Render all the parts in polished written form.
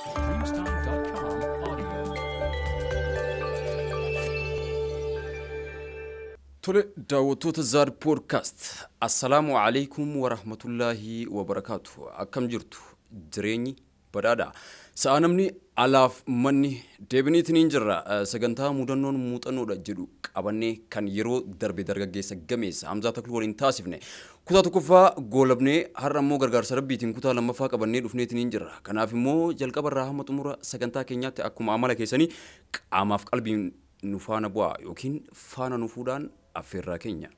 Dreamstime.com audio. Tole daawwattoota Zaad Podcast. Assalaamu alaikum wa rahmatullaahi wa barakaatu. Akkam jirtu? Jireenyi badhaadha. Sa'a namni alaaf manni deebiniitiin jirra. Sagantaa mudannoon muuxannoodha jedhu qabannee kan yeroo darbe dargaggeessa gameessa Hamzaa Takluu waliin taasifne. Kutaa tokkoffaa goolabnee har'a immoo gargaarsa Rabbiitiin kutaa lammaffaa qabannee dhufneetiin jirra. Kanaaf immoo jalqaba irraa hamma xumura sagantaa keenyaatti akkuma amala keessanii qaamaaf qalbiin nu faana bu'aa yookiin faana nu fuudhaan affeerraa keenya.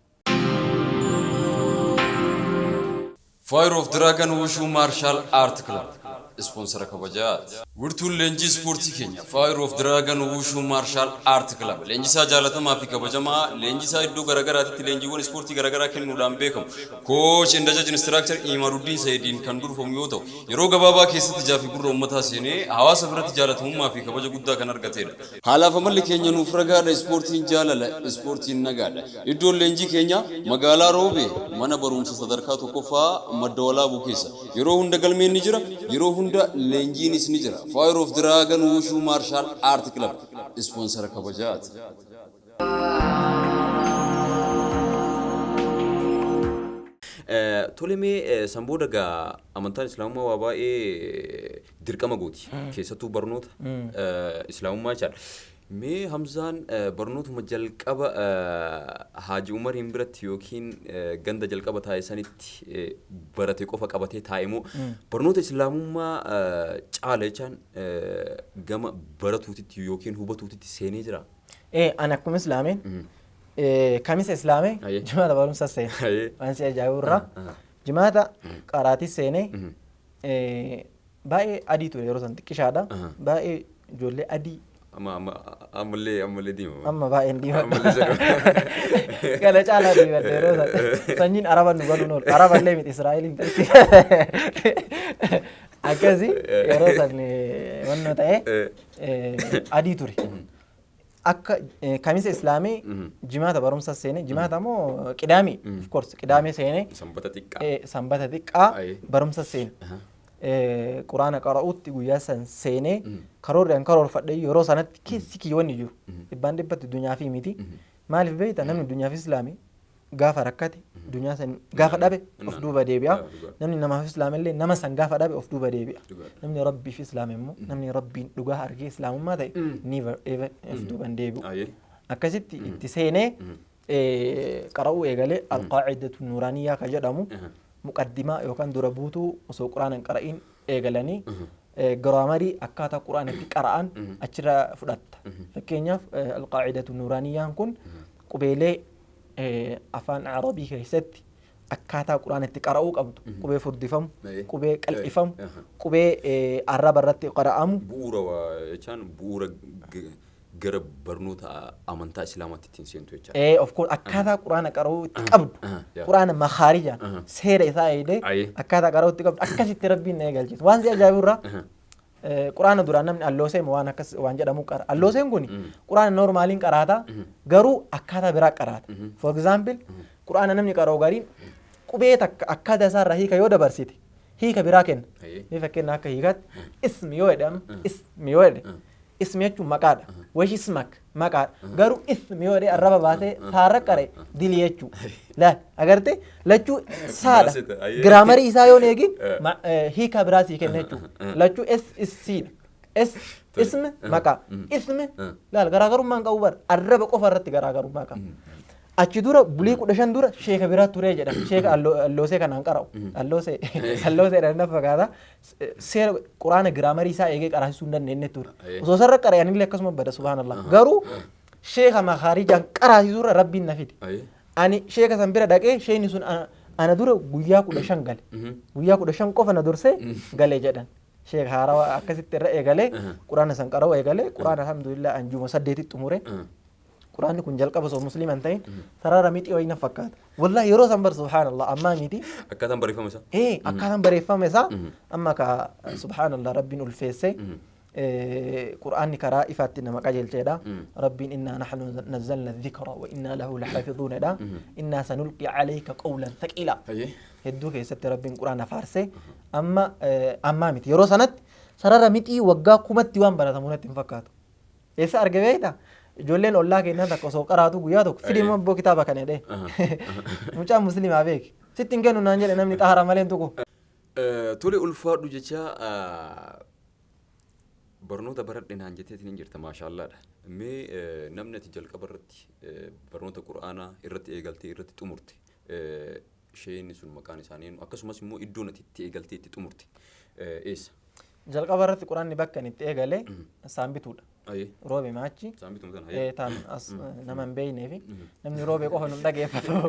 Fire of Dragon Wushu Martial Art Club Ispoonsara kabajaati. Wirtuun leenjii ispoortii keenya Fire of Dragon Wushu Martial Art Club leenjisaa jaalatamaa fi kabajamaa leenjisaa iddoo garagaraatitti leenjiiwwan ispoortii garagaraa kennuudhaan beekamu Coach and Judge Instructor Imaaduddiin Sa'idiin kan durfamu yoo ta'u yeroo gabaabaa keessatti ijaa fi gurra ummataa seenee hawaasa biratti jaalatamummaa fi kabaja guddaa kan argateedha. Haalaaf amalli keenya nuuf ragaadha Ispoortiin jaalala, ispoortiin nagaadha. Iddoon leenjii keenyaa Magaalaa Roobee mana baruumsa sadarkaa 1ffaa Madda Walaabuu keessa. Yeroo hunda galmeen ni jira, yeroo hunda leenjiinis ni jira. Fire of Dragon Wushu Martial Art Club ispoonsara kabajaati. Tole mee san booda gaa amantaan Islaamummaa waa baay'ee dirqama gooti. Keessattuu barnoota Islaamummaa jechaadha. Mee Hamzaan barnootuma jalqaba Haaji Umariin biratti yookiin ganda jalqaba taa'e sanitti barate qofa qabatee taa'e moo barnoota Islaamummaa caala jechaan gama baratuutitti yookiin hubatuutitti seenee jira? Ee ani akkuma islaameen kamisa islaamee jimaata barumsa seene. Waan si ajaa'ibu irraa jimaata qaraatii seenee baay'ee adii ture yeroo san xiqqishaadha. Baay'ee ijoollee adii. Amma amma ammallee ammallee diima. Amma baay'een diimadha. Ammallee jedhu. Kana caalaa diimadha yeroo san. Sanyiin araba nu galuun oolu. Araba illee miti Israa'eliin ta'e. Akkasi yeroo san wannoo ta'e adii ture. Akka kamisa islaamii jimaata barumsa seene jimaata moo qidaamii of course qidaamee seene Sanbata xiqqaa. Sanbata xiqqaa barumsa seene quraana qara'uutti guyyaa san seenee karoorri an karoorfadhe yeroo sanatti keessi kiyya wanni jiru dhibbaan dhibbatti dunyaa fi miti maaliif beekta namni dunyaa fi islaamii gaafa rakkate dunyaa san gaafa dhabe of duuba deebi'a. Namni namaaf islaame illee nama san gaafa dhabe of duuba deebi'a. Namni rabbiif islaame immoo namni rabbiin dhugaa argee islaamummaa ta'e never ever of duuba hin deebi'u. Akkasitti itti seenee qara'uu eegalee alqaacidatu nuuraaniyyaa ka jedhamu muqaddimaa yookaan dura buutuu osoo quraana hin qara'iin eegalanii giraamarii akkaataa quraana itti qara'an achirraa fudhatta. Fakkeenyaaf alqaacidatu nuuraaniyyaan kun qubeelee afaan Arabii keessatti akkaataa Qur'aana itti qara'uu qabdu qubee furdifamu, qubee qal'ifamu, qubee arraba irratti qara'amu. Bu'uura jechaan bu'uura gara barnoota amantaa Islaamaatti ittiin seentu jechaadha. Ee of course akkaataa Qur'aana qara'uu itti qabdu Qur'aana makaarijaan seera isaa eegdee akkaataa qara'uu itti qabdu akkasitti Rabbiin na eegalchiisa. Waan si ajaa'ibu irraa Quraana duraan namni alloosee waan akkas waan jedhamu qara. Allooseen kun quraana noormaaliin qaraata garuu akkaataa biraa qaraata. For example quraana namni qara'u gariin qubee takka akkaataa isaarraa hiika yoo dabarsite hiika biraa kenna. Mee fakkeenya akka hiikaatti ismi yoo jedhe amma ismi yoo jedhe ismi jechuun maqaadha. Wash ismak maqaadha. Garuu ismi yoo jedhe arraba baasee saarra qare dilii jechuu. Laal agarte lachuu saadha. Baasita, ayyee. Giraamarii isaa yoo hin eegin hiika biraa sii kenna jechuudha. Lachuu S is C dha. S ismi maqaa. Ismi laal garaagarummaa hin qabu bara. Arraba qofa irratti garaagarummaa qaba. Achi dura bulii 15 dura sheeka biraa turee jedhama. Sheeka alloosee kanaan qara'u. Alloosee allooseedhaan na fakkaata. Seera quraana giraamarii isaa eegee qaraasisuu hin dandeenye ture. Osoo sarara qara'e anillee akkasuma bada subhaanallah. Garuu sheeka makaarijaan qaraasisuu irra rabbiin na fide. Ani sheeka san bira dhaqee sheekni sun ana dura guyyaa 15 gale. Guyyaa 15 qofa na dursee gale jedhan. Sheeka haarawaa akkasitti irra eegalee quraana san qara'uu eegalee quraana alhamdulillah anjuma saddeetitti xumure. Quraanni kun jalqaba osoo musliima hin ta'in sarara mixii wayii na fakkaata. Wallahi yeroo san bar subhaanallah ammaa miti. Akkaataan barreeffama isaa. Ee akkaataan barreeffama isaa amma ka subhaanallah rabbiin ulfeesse. Qur'aanni karaa ifaatti nama qajeelcheedha. Rabbiin innaa nahnu nazzalna dhikra wa innaa lahu laxaafizuunedha. Innaa sanulqi alayka qawlan thaqiila. Hedduu keessatti Rabbiin Qur'aana faarse. Amma ammaa miti yeroo sanatti Sarara mixii waggaa kumatti waan baratamu natti hin fakkaatu. Eessa arge beektaa? Ijoolleen ollaa keenyaa takka osoo qaraatu guyyaa tokko fidi immoo abboo kitaaba kana jedhee. Mucaan musliimaa beeki. Sitti hin kennu naan jedhe, namni xaharaa malee hin tuqu. Tole, ulfaadhu jecha, barnoota baradhe naan jetteetiin hin jirta, maashaallaadha. Mee namni ati jalqaba irratti barnoota qura'aanaa irratti eegaltee irratti xumurte, isheen sun maqaan isaanii eenyu? Akkasumas immoo iddoon ati itti eegaltee itti xumurte eessa? Jalqaba irratti quraanni bakka inni itti eegale saambituudha. Roobe maachi. Saambituma sana. Ayi. Taan as nama hin beeknee fi namni roobee qofa nu dhageeffatu.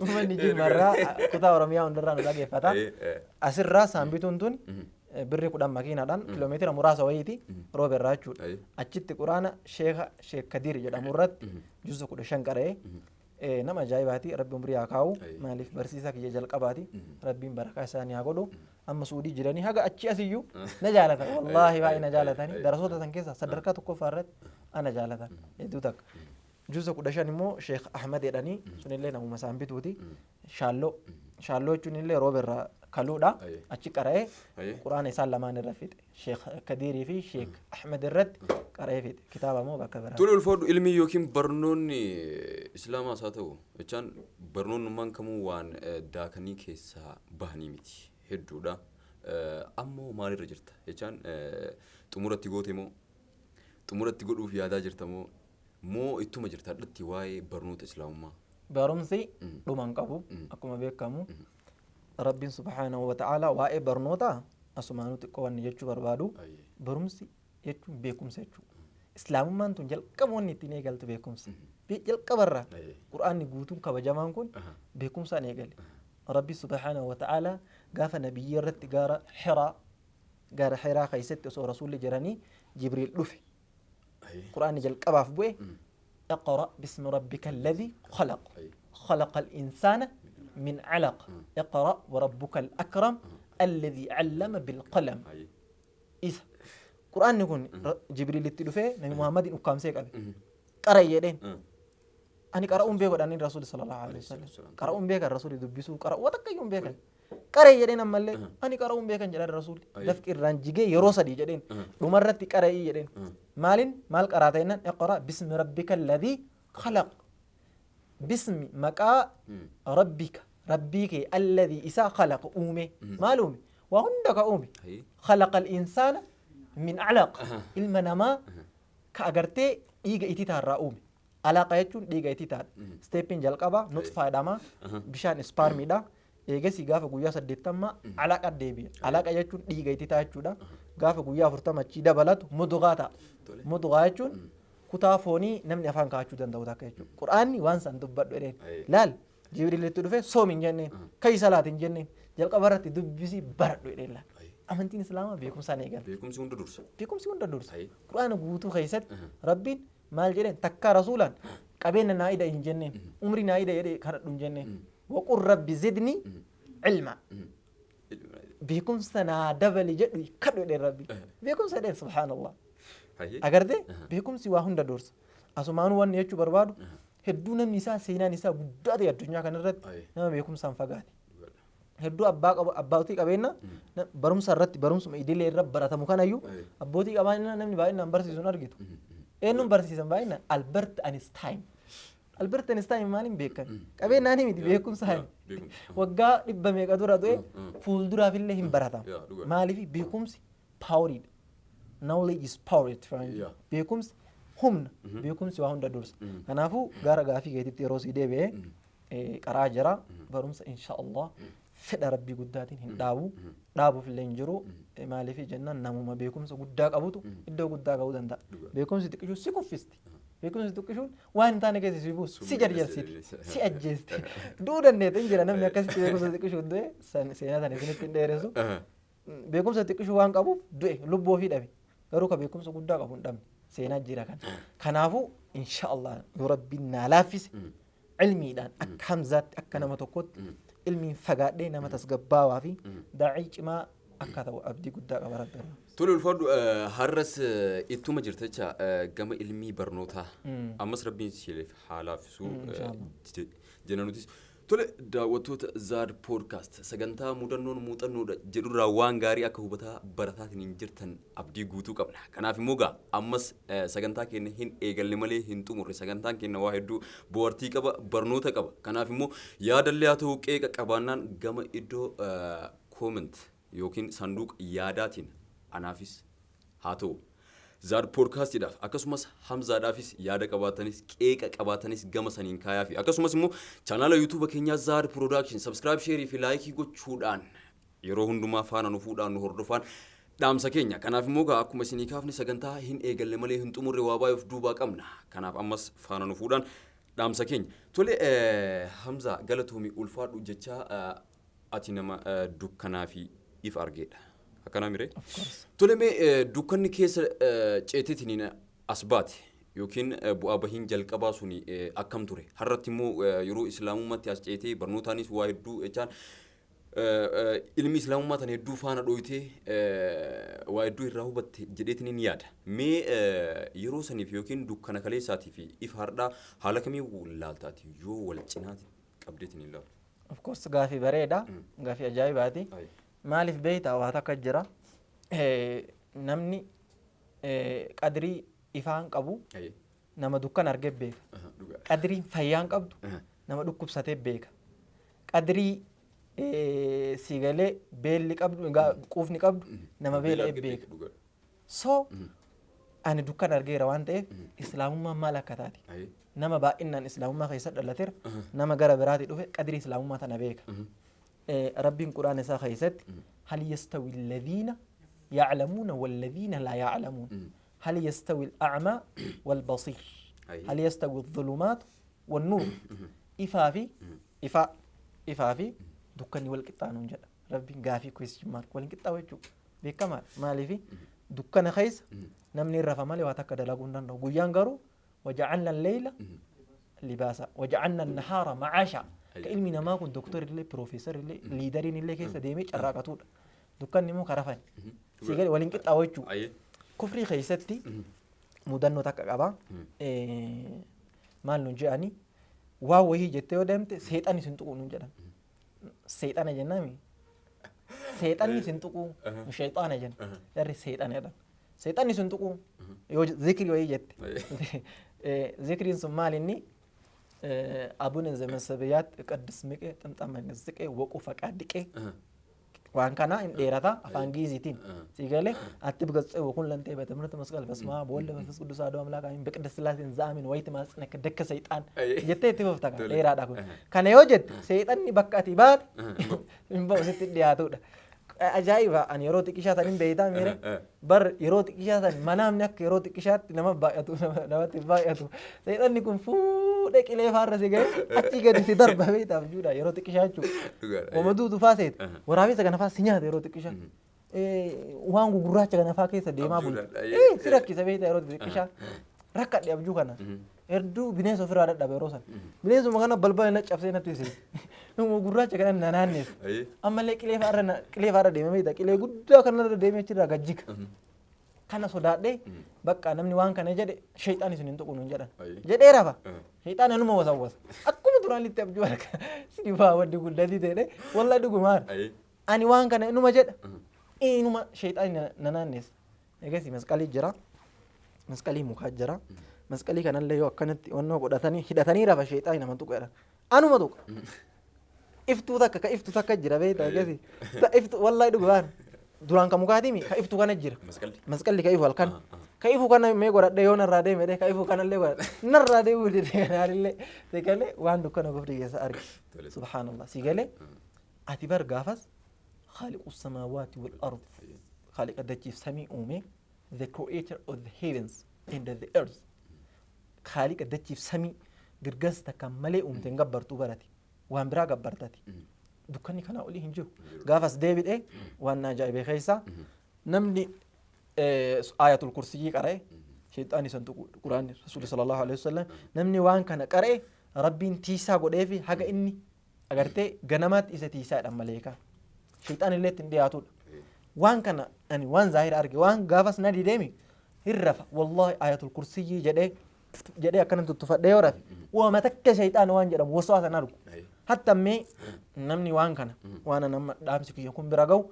Uummanni Jimmarraa, kutaa Oromiyaa hundarraa nu dhageeffata. Asirraa saambituun tun birri 10 makiinaadhaan kiloomeetira muraasa wayiiti roobe irraa jechuudha. Achitti quraana sheeka Sheek Kadiir jedhamu irratti juuza 15 qara'ee. Nama ajaa'ibaati, rabbi umrii haa kaa'u. Maaliif, barsiisaa kiyya jalqabaati. Rabbiin barakaa isaanii haa godhu. Amma Suudii jiranii haga achi asiyyuu na jaalatan, wallaahi baay'ee na jaalatanii. Darasoota san keessa sadarkaa tokkoffaa irratti ana jaalatan hedduu takka. Juuza 15 immoo Sheek Ahmad jedhanii, sunillee namuma isaan bituuti. Shaalloo. Shaalloo jechuun illee rooba irraa kaluudha. Achi qara'ee quraana isaan lamaan irra fixe. Sheek Kadiirii fi Sheek Ahmad irratti qara'ee fixe. Kitaaba immoo bakka biraa. Tole, ulfaadhu. Ilmi yookiin barnoonni islaamaas haa ta'u jechaan barnoonnummaan kamuu waan daakanii keessaa bahanii miti, hedduudha. Ammoo maalirra jirta jechaan, xumuratti goote moo xumuratti godhuuf yaadaa jirta moo moo ittuma jirta dhatti waa'ee barnoota islaamummaa? Barumsi dhuma hin qabu akkuma beekamu. Rabbiin subhaanahu wa ta'ala waa'ee barnoota asumaanuu xiqqoo wanni jechuu barbaadu, barumsi jechuun beekumsa jechuudha. Islaamummaan tun jalqaba wanni ittiin eegaltu beekumsa. Jalqabarraa Qur'aanni guutuun kabajamaan kun beekumsaan eegale. Rabbi subhaanahu wa ta'ala gaafa nabiyyi irratti gaara Hiraa keessatti osoo rasuulli jiranii Jibriil dhufe. Qur'aanni jalqabaaf bu'e اقرأ باسم ربك الذي خلق، خلق الإنسان من علق، اقرأ وربك الأكرم الذي علم بالقلم. Isa Qur'aanni kun Jibriilitti dhufee Nabi Muhammadin ukkaamsee qabe. Qara'i jedheen. Ani qara'uun beeku jedhaniin Rasuuli sallallahu alaihi wasallam. Qara'uun beekan Rasuuli, dubbisuu qara'uu takka iyyuu hin beekan. Qara'i jedheen, ammallee ani qara'uun beekan jedhan Rasuuli. Dafqi irraan jigee yeroo sadii jedheen. Dhumarratti qara'i jedheen. Maalin maal qaraata jennaan, اقرأ باسم ربك الذي خلق. باسم maqaa ربك rabbii kee، الذي isaa، خلق uume. Maal uume? Waa hunda ka uume. خلق الإنسان من علق. Ilma namaa ka agartee dhiiga ititaarraa uume. Alaqa jechuun dhiiga ititaadha. Steppiin jalqaba nutfaa jedhama. Bishaan spermiidha. Eegasii gaafa guyyaa 80 alaqa deebi'a. Alaqa jechuun dhiiga ititaa jechuudha. Gaafa guyyaa 40 achii dabalatu mudgaa ta'a. Mudgaa jechuun kutaa foonii namni afaan kaa'achuu danda'u takka jechuudha. Qur'aanni waan san dubbadhu jedheen. Laal, Jibriilitti dhufe, soomi hin jenneen. Ka'i salaati hin jenneen. Jalqaba irratti dubbisii baradhu jedheen laal. Amantiin Islaamaa beekumsaan eegala. Beekumsi hunda dursa. Beekumsi hunda dursa. Qur'aana guutuu keessatti Rabbiin maal jedheen? Takkaa rasuulaan qabeenya naa ida hin jenneen. Umrii naa ida jedhee kadhadhu hin jenneen. وقل رب زدني علما. Beekumsa naa dabali jedhu kadhu jedheen Rabbi. Beekumsa jedheen, subhaanallah. Agartee, beekumsi waa hunda dursa. Asumaanuu wanni jechuu barbaadu, hedduu namni isaa seenaan isaa guddaa ta'e addunyaa kanarratti nama beekumsaan fagaate. Hedduu abbaa qabu, abbootii qabeenya barumsa irratti, barumsuma idilee irra baratamu kanayyuu abbootii qabeenya namni baay'inaan barsiisu hin argitu. Eenyuun barsiisan baay'inaan? Albert Einstein. Albert Einstein maaliin beekan? Qabeenyaan miti, beekumsaan. Waggaa dhibba meeqa dura du'e, fuulduraaf illee hin baratama. Maaliif? Beekumsi poweriidha. Knowledge is power. Beekumsi humna. Beekumsi waa hunda dursa. Kanaafuu gara gaafii keetitti yeroo sii deebi'ee, qaraa jira barumsa, insha Allah fedha rabbii guddaatiin hin dhaabu, dhaabuuf illee hin jiru. Maaliif jennaan, namuma beekumsa guddaa qabutu iddoo guddaa ga'uu danda'a. Beekumsi xiqqishuun si kuffisti. Beekumsi xiqqishuun waan hin taane keessa si buusu, si jarjarsiti, si ajjeesti. Du'uu dandeetta, hin jira namni akkasitti beekumsa xiqqishuun du'e, seenaa sana isinitti hin dheeressu. Beekumsa xiqqishuu waan qabuuf du'e, lubbuu ofii dhabe. Garuu ka beekumsa guddaa qabu hin dhabne, seenaa jira kan. Kanaafuu insha Allah yoo rabbiin naa laaffise, ilmiidhaan akka Hamzaatti, akka nama tokkotti ilmiin fagaadhee nama tasgabbaawaa fi daa'ii cimaa akka ta'u abdii guddaa qaba rabbi irraa. Tole, ulfaadhu. Har'as ittuma jirta jecha gama ilmii barnootaa. Ammas rabbiin siif haa laaffisuu jenna nutis. Tole, daawwattoota Zaad Podcast, sagantaa mudannoon muuxannoodha jedhurraa waan gaarii akka hubataa barataatiin hin jirtan abdii guutuu qabna. Kanaaf immoo gaa ammas sagantaa keenya hin eegalle malee hin xumurre. Sagantaan keenya waa hedduu bohaartii qaba, barnoota qaba. Kanaaf immoo yaadallee haa ta'u qeeqa qabaannaan gama iddoo comment yookiin sanduuqa yaadaatiin anaafis haa ta'u Zaad Podcastiidhaaf, akkasumas Hamzaadhaafis yaada qabaatanis qeeqa qabaatanis gama saniin kaayaa fi akkasumas immoo chaanaala YouTube keenyaa Zaad Production subscribe, share fi like gochuudhaan yeroo hundumaa faana nu fuudhaan nu hordofaan dhaamsa keenya. Kanaaf immoo gaa akkuma isinii kaafne, sagantaa hin eegalle malee hin xumurre, waa baay'ee of duubaa qabna. Kanaaf ammas faana nu fuudhaan dhaamsa keenya. Tole, Hamzaa, galatoomii, ulfaadhu jechaa, ati nama dukkanaa fi ifa argeedha. Akkanaa miree? Tole, mee dukkanni keessa ceeteetiin as baate yookiin bu'aa bahiin jalqabaa suni akkam ture? Har'atti immoo yeroo islaamummaatti as ceetee barnootaanis waa hedduu jechaan ilmi islaamummaa tan hedduu faana dhooytee waa hedduu irraa hubatte jedheetiin ni yaada. Mee yeroo saniif yookiin dukkana kaleessaatii fi ifa har'aa haala kamii laaltaati yoo wal cinaati qabdeetiin hin laaltu? Of course, gaafii bareeda, gaafii ajaa'ibaati. Maaliif beektaa, waa takka jira. Namni qadrii ifaan qabu nama dukkan argee beeka. Qadriin fayyaan qabdu nama dhukkubsatee beeka. Qadrii siigalee beelli qabdu, quufni qabdu nama beela'ee beeka. So ani dukkan argeera waan ta'eef islaamummaan maal akka taate, nama baay'inaan islaamummaa keessa dhalateera, nama gara biraatii dhufe qadrii islaamummaa tana beeka. Rabbiin quraana isaa keessatti هل يستوي الذين يعلمون والذين لا يعلمون هل يستوي الأعمى والبصير هل يستوي الظلمات والنور. Ifaa fi ifaa, ifaa fi dukkanni wal qixxaanuun jedha Rabbiin. Gaafii, question mark. Wal qixxaawu jechuudha beekamaadha. Maaliifi dukkana keessa namni rafa malee waa takka dalaguu hin danda'u. Guyyaan garuu وجعلنا الليل لباسا وجعلنا النهار معاشا. Ka ilmi namaa kun doktor illee, piroofeesar illee, leaderiin illee keessa deemee carraaqatudha. Dukkanni immoo karafan. Si gadi waliin qixxaawu jechuudha. Kufrii keessatti mudannoo takka qaba. Maal nun jedhani, waa wayii jettee yoo deemte seexanni sin tuqu nun jedhan. Seexana jennaami. Seexanni sin tuqu, sheexaana jenna. Jarri seexana jedhan. Seexanni sin tuqu yoo zikrii wayii jette. Zikriin sun maal inni? አቡነ ዘበሰማያት ቅድስ ምቄ ጥምጣመ ዝቄ ወቁ ፈቃድቄ waan kana hin dheerata afaan Giiziitiin. Si galee atti ብገጽ ወኩን ለንቴ በትምህርት መስቀል በስመ አብ ወወልድ ወመንፈስ ቅዱስ አሐዱ አምላክ አሜን በቅድስት ሥላሴ ዘአሜን ወይት ማጽነከ ደከ ሰይጣን jettee itti fufta. Kan dheeraadha kun. Kana yoo jette seexanni bakka ati baate hin ba'u, sitti dhiyaatudha. Ajaa'iba! Ani yeroo xiqqishaa san hin beeytaa miire bar, yeroo xiqqishaa san manaamni akka yeroo xiqqishaatti nama baay'atu namatti baay'atu. Seexanni kun fuudhee qilee faarra si ga'e, achii gadi si darba, beeytaaf juudha yeroo xiqqishaa jechuudha. Wama duutu faa seete waraabessa kana faa si nyaata yeroo xiqqishaa. Waan gugurraacha kana faa keessa deemaa bultu. Si rakkisa beeyta, yeroo xiqqishaa rakkadhe abjuu kana. Hedduu bineensa ofirraa dadhabe yeroo sana. Bineensuma kana balbala na cabsee natti seene. Gurraacha kana na naanneessa. Ammallee qilee fa'aarra qilee fa'aarra deemee beekta, qilee guddaa kanarra deemee achirraa gajjiga. Kana sodaadhee bakka namni waan kana jedhe sheexaan isin hin tuqu nuun jedhan. Jedhee rafa. Sheexaan anuma wasawwasa. Akkuma duraan itti abjuu harka si baa waddi guddatii ta'e wallahi dhugumaan. Ani waan kana inuma jedha. Inuma sheexaan na naanneessa. Egas masqalii jira. Masqalii mukaa jira. Masqalii kanallee yoo akkanatti onnoo godhatanii hidhatanii rafa sheexaan nama tuqu jedhan. Anuma tuqa. Iftuu takka ka iftu takka jira beektaa egasii. Ta iftu wallahi dhugumaan. Duraan ka mukaatiimi, ka iftu kana jira. Masqalli. Masqalli ka ifu halkan. Ka ifu kana mee godhadhee yoo narraa deeme ka ifu kanallee godhadhe. Narraa deemuu dide kanaalillee. Si galee waan dukkana kufrii keessa arge. Subhaanallah. Si galee ati bar gaafas خالق السماوات والأرض, خالق dachiif samii uume, the creator of the heavens and the earth, خالق dachiif samii girgas takka malee uumte hin gabbartuu barati, waan biraa gabbartati. Dukkanni kanaa olii hin jiru. Gaafas deebi'ee waan na ajaa'ibee keessaa namni aayatul kursiyyii qara'e sheexaani san tuqu. Quraanni Rasuulli صلى الله عليه وسلم namni waan kana qara'e Rabbiin tiisaa godheefi haga inni agartee ganamaatti isa tiisaadha maleekaa sheexaan illee ittiin dhiyaatudha. Waan kana ani waan zaahira arge, waan gaafas na dideemi hin rafa. Wallahi aayatul kursiyyii jedhee jedhee akkana tuttufadhee yoo rafe waama takka sheexaan waan jedhamu waswaasa hin argu. Hatta mee namni waan kana waan nama dhaamsi kiyya kun bira ga'u,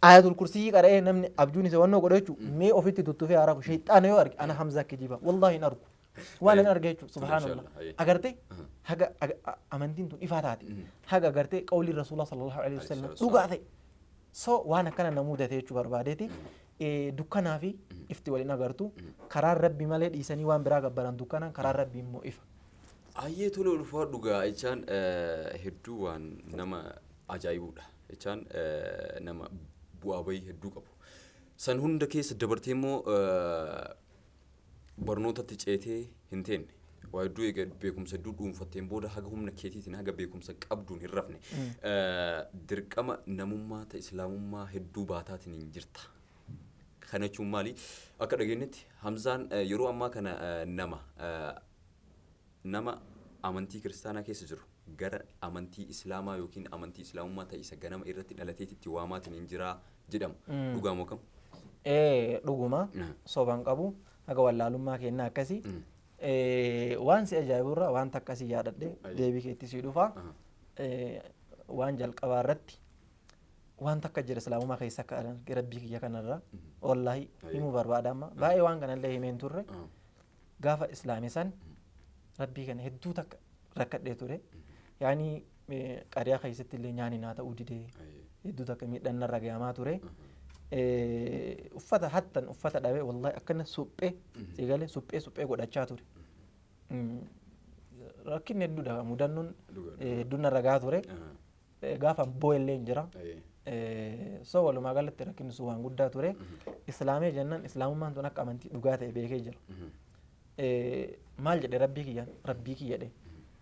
Ayatul Kursiyyi qara'ee namni abjuun isa wannoo godhe jechuudha. Mee ofitti tuttufee haa rafu. Shayxaana yoo arge, ana Hamzaa kijiba. Wallaahi hin argu. Waan hin arge jechuudha. Subhaanallah. Agartee haga amantiin tun ifaa taate. Haga agartee qawliin Rasuulaa sallallahu alaihi wasallam dhugaa ta'e. So waan akkana na mudate jechuu barbaadeeti. Dukkanaa fi ifti waliin agartu. Karaan Rabbi malee dhiisanii waan biraa gabbaran dukkanaan, karaan Rabbi immoo ifa. Ayyee, tole, ulfaadhu gaa. Jechaan hedduu waan nama ajaa'ibudha. Jechaan nama bu'aa bahii hedduu qabu. San hunda keessa dabartee immoo barnootatti ceetee hin teenne. Waa hedduu eega beekumsa hedduu dhuunfatteen booda haga humna keetiitiin, haga beekumsa qabduun hin rafne. Dirqama namummaa ta islaamummaa hedduu baataatiin hin jirta. Kana jechuun maali? Akka dhageenyetti Hamzaan yeroo ammaa kana nama amantii kiristaanaa keessa jiru gara amantii islaamaa yookiin amantii islaamummaa ta'e isa ganama irratti dhalateetitti waamaatiin hin jiraa jedhama. Dhugaa moo kam? Ee, dhuguma, soban qabu, haga wallaalummaa kennaa akkasii. Waan si ajaa'iburra wanta akkasii yaadadhe deebii keetti si dhufa. Waan jalqabaa irratti wanta akka jira islaamummaa keessa akka Rabbii kiyya kanarra wallaahi himuu barbaada. Amma baay'ee waan kanallee himeen turre. Gaafa islaame san Rabbii kana hedduu takka rakkadhee ture. Yaani qariyaa keessatti illee nyaanni naa ta'uu didee, hedduu takka miidhaan narra gahamaa ture. Uffata hattan uffata dhabee, wallahi akkana suphee sigalee suphee suphee godhachaa ture. Rakkinni hedduudha, mudannoon hedduun narra gahaa ture. Gaafa boo'ellee hin jira. So walumaa galatti rakkinni sun waan guddaa ture. Islaamee jennaan islaamummaan tun akka amantii dhugaa ta'e beekee jira. Maal jedhe Rabbii kiyyaan? Rabbii kiyya jedhe.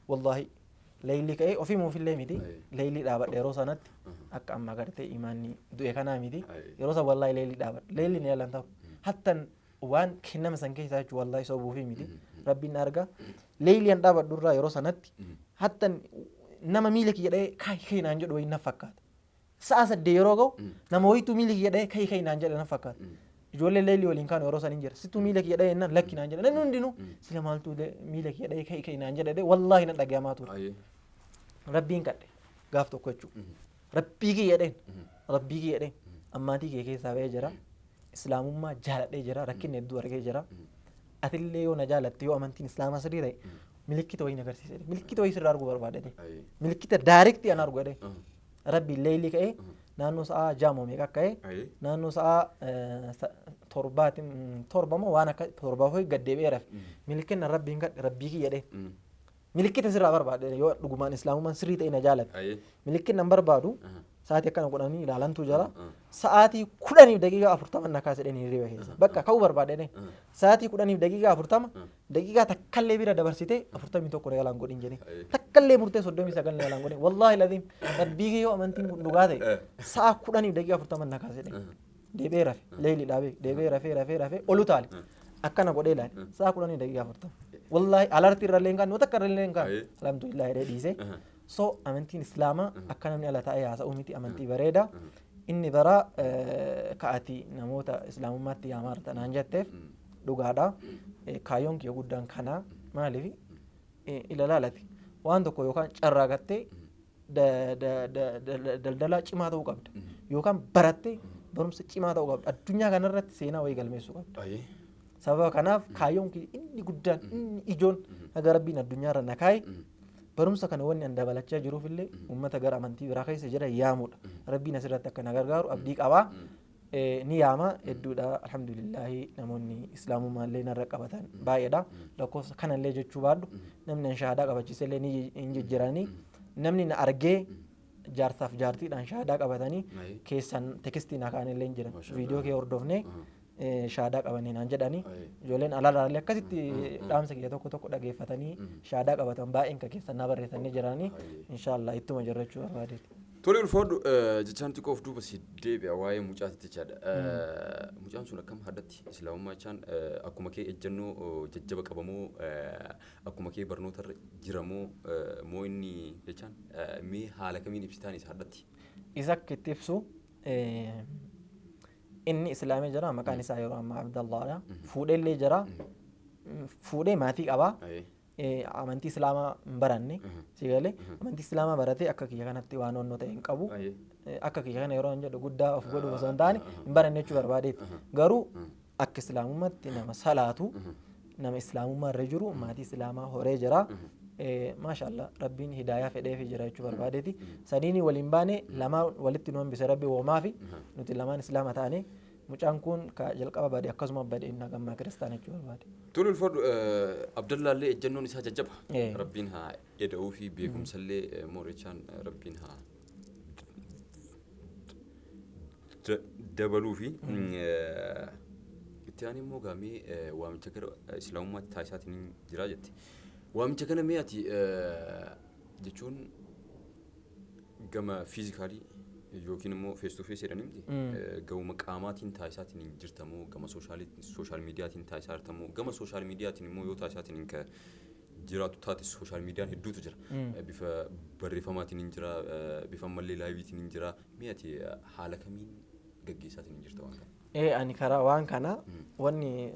Wallaahi leeylii ka'ee ofii muufillee miti. Leeylii dhaabadhe yeroo sanatti, akka amma agartee imaanni du'e kanaa miti. Yeroo san wallaahi leeylii dhaabadhe. Leeylii ni yalan ta'u. Hattan waan kennama san keessaa jechuun wallaahi sobuufii miti. Rabbiin na arga. Leeylii an dhaabadhu irraa yeroo sanatti hattan nama miila kiyya dha'ee "Ka'i, ka'i" naan jedhu wayii na fakkaata. Sa'a 8 yeroo ga'u nama wayituu miila kiyya dha'ee "Ka'i, ka'i" naan jedhe na fakkaata. Ijoollee leelii waliin kaanu yeroo san hin jira. Situu miila kiyya dha'ee jennaan "Lakki" naan jedhe. Namni hundinuu sila maaltu miila kiyya dha'ee "Ka'i, ka'i" naan jedhe, wallaahi na dhagayamaa ture. Rabbiin kadhe gaaf tokko jechuudha. Rabbii kiyya dheen. Rabbii kiyya dheen. Ammaatii kee keessaa ba'ee jira. Islaamummaa jaaladhee jira. Rakkinni hedduu argee jira. Atillee yoo na jaalatte, yoo amantiin islaamaa sirrii ta'e, milikkita wayii na agarsiise. Milikkita wayii sirraa arguu barbaadate. Milikkita direct an argu jedhee. Rabbiin leeylii ka'ee naannoo sa'a 6 moo meeqa akka ka'ee, naannoo sa'a 7tiin, 7 moo waan akka 7 ho'i gad deebi'ee rafe. Milikkinna Rabbiin kadhe, Rabbii kiyya jedhee. Milikkita sirraa barbaade, yoo dhugumaan islaamummaan sirrii ta'e na jaalate. Milikkinna hin barbaadu, sa'aatii akkana godhanii ilaalantu jira. Sa'aatii 10:40 na kaase jedhanii hirriba keessa. Bakka ka'uu barbaade jedhee. Sa'aatii 10:40 daqiiqaa takkallee bira dabarsitee 41 na yalaan godhin jedhee. Takkallee murtee 39 na yalaan godhin. Wallaahi laziim, Rabbii kee yoo amantiin kun dhugaa ta'e, sa'a 10:40 na kaase jedhee. Deebi'ee rafe, leeyli dhaabee deebi'ee rafee rafee rafee olu taale. Akkana godhee ilaale, sa'a 10:40. Wallaahi alartii irra illee hin kaanne, takka irra illee hin kaanne. Alhamdulillah jedhee dhiisee. So amantiin islaamaa akka namni ala taa'ee haasa'u miti, amantii bareeda. Inni bara ka'ati namoota islaamummaatti yaamaa jirta naan jetteef dhugaadha. Kaayyoon kiyya guddaan kana. Maaliif ilalaalati waan tokko yookaan carraaqattee daldalaa cimaa ta'uu qabda yookaan barattee barumsa cimaa ta'uu qabda, addunyaa kanarratti seenaa wayii galmeessuu qabda. Sababa kanaaf kaayyoon kiyya inni guddaan, inni ijoon, haga Rabbiin addunyaarra na kaa'e barumsa kana wanni an dabalachaa jiruuf illee uummata gara amantii biraa keessa jira yaamuudha. Rabbiin asirratti akka na gargaaru abdii qabaa. Ni yaama hedduudha, alhamdulillaahi, namoonni islaamummaa illee narra qabatan baay'eedha. Lakkoofsa kanallee jechuu baadhu, namni an shahaadaa qabachiise illee ni hin jijjiiranii, namni na argee jaarsaaf jaartiidhaan shahaadaa qabatanii keessan text na kaan illee hin jiran. "Viidiyoo kee hordofnee shahaadaa qabanii" naan jedhanii, ijoolleen alaarraallee akkasitti dhaamsa kiyya tokko tokko dhageeffatanii shahaadaa qabatan baay'een ka keessan na barreessanii jiranii. Inshaallah ittuma jirra jechuu barbaadeeti. Tole, ulfaadhu. Jechaan xiqqoo of duuba si deebi'a, waa'ee mucaatitti jechaadha. Mucaan sun akkam haddatti islaamummaa jechaan akkuma kee ejjennoo jajjaba qabamoo, akkuma kee barnootarra jiramoo, moo inni jechaan mee haala kamiin ibsitaan isa haddatti? Isa akka itti ibsu, inni islaamee jira, maqaan isaa yeroo ammaa Abdallaadha. Fuudhee illee jira. Fuudhee maatii qaba. Amantii Islaamaa hin baranne. Si galee, amantii Islaamaa baratee akka kiyya kanatti waan onnoo ta'e hin qabu. Akka kiyya kana yeroo hin jedhu guddaa of godhu osoo hin taane, hin baranne jechuu barbaadeeti. Garuu akka Islaamummaatti nama salaatu, nama Islaamummaa irra jiru, maatii Islaamaa horee jira. Maashaallah, Rabbiin hidaayaa fedheefi jira jechuu barbaadeeti. Sadiini waliin baane, lamaan walitti nu hambise Rabbi woomaa fi nuti lamaan Islaama taane. Mucaan kun ka jalqaba bade akkasuma bade, inni hagammaa Kiristaana jechuu barbaade. Tole, ulfaadhu. Abdallaallee ejjennoon isaa jajjaba. Rabbiin haa eda'uu fi beekumsallee moorichaan Rabbiin haa dabaluu fi itti aanee immoo gaamee waamicha gara Islaamummaatti taasisaatiin jira jette. Waamicha kana mee ati jechuun gama physically yookiin immoo face to face jedhanii miti, gama qaamaatiin taasisaatiin jirtamoo, gama social mediaatiin taasisaa jirtamoo? Gama social mediaatiin immoo yoo taasisaatiin ka jiraatu taate, social mediaan hedduutu jira. Bifa barreeffamaatiin hin jira, bifa ammallee liveiitiin hin jira. Mee ati haala kamiin gaggeessaatiin hin jirta waan kana? Ani karaa waan kana wanni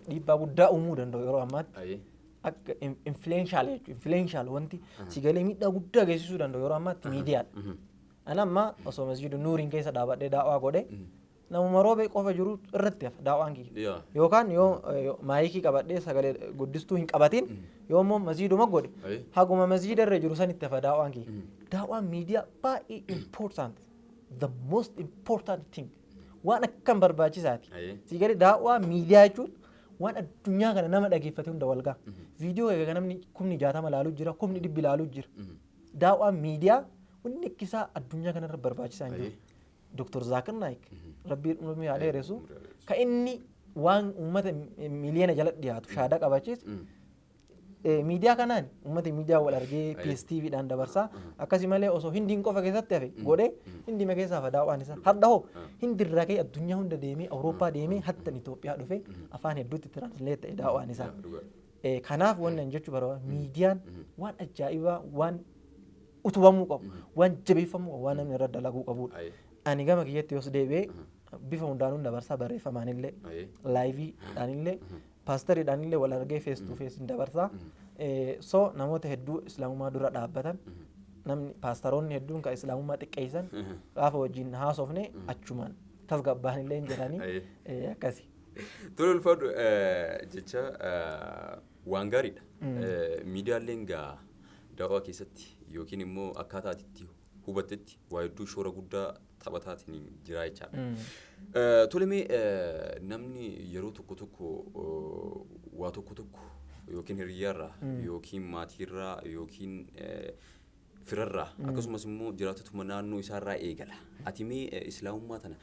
dhiibbaa guddaa uumuu danda'u yeroo ammaatti akka influential jechuudha. Influential wanti si galee miidhaa guddaa geessisuu danda'u yeroo ammaatti miidiyaadha. Ani amma osoo Masjiida Nuuriin keessa dhaabadhee daawwaa godhe, namuma Roobee qofa jiru irratti hafa daawwaan kiyya. Yookaan yoo maayikii qabadhee sagalee guddistuu hin qabatin, yoo immoo masjiiduma godhe, haguma masjiida irra jiru sanitti hafa daawwaan kiyya. Daawwaan miidiyaa baay'ee important, the most important thing, waan akkam barbaachisaati. Si galee, daawwaa miidiyaa jechuun waan addunyaa kana nama dhageeffate hunda wal ga'a. Viidiyoo egaa namni 60,000 ilaaluu jira, 100,000 ilaaluu jira. Daawwaan miidiyaa wanni akkisaa addunyaa kanarra barbaachisaa hin jiru. Dr. Zaakir Naayik, Rabbii umrii haa dheeressu, ka inni waan uummata miliyoona jala dhiyaatu shaadaa qabachiise miidiyaa kanaan uummata miidiyaa wal argee PSTV dhaan dabarsaa. Akkasi malee osoo Hindiin qofa keessatti hafe godhee, Hindima keessaa hafa daawwaan isaa. Hadha hoo Hindirraa ka'ee addunyaa hunda deemee, Awurooppaa deemee, hattan Itoophiyaa dhufee afaan hedduutti translate ta'e daawwaan isaa. Kanaaf wanni ani jechuu barbaadu, miidiyaan waan ajaa'ibaa, waan utubamuu qabu, waan jabeeffamuu qabu, waan namni irra dalaguu qabudha. Ani gama kiyyatti yoos deebi'ee bifa hundaanuu dabarsaa, barreeffamaanillee, liveiidhaanillee, paasteriidhaanillee wal argee face to face hin dabarsaa. So namoota hedduu Islaamummaa dura dhaabbatan, namni paastaroonni hedduun kan Islaamummaa xiqqeessan, gaafa wajjin haasofne achumaan tasgabbaanillee hin jiranii akkasi. Tole, ulfaadhu. Jecha waan gaariidha. Miidiyaaleen gaa daawwaa keessatti yookiin immoo akkaataa ati itti hubattetti waa hedduu shoora guddaa taphataatiin jira jechaadha. Tole, mee namni yeroo tokko tokko waa tokko tokko yookiin hiriyyaarraa yookiin maatiirraa yookiin firarraa akkasumas immoo jiraattotuma naannoo isaarraa eegala. Ati mee Islaamummaa tana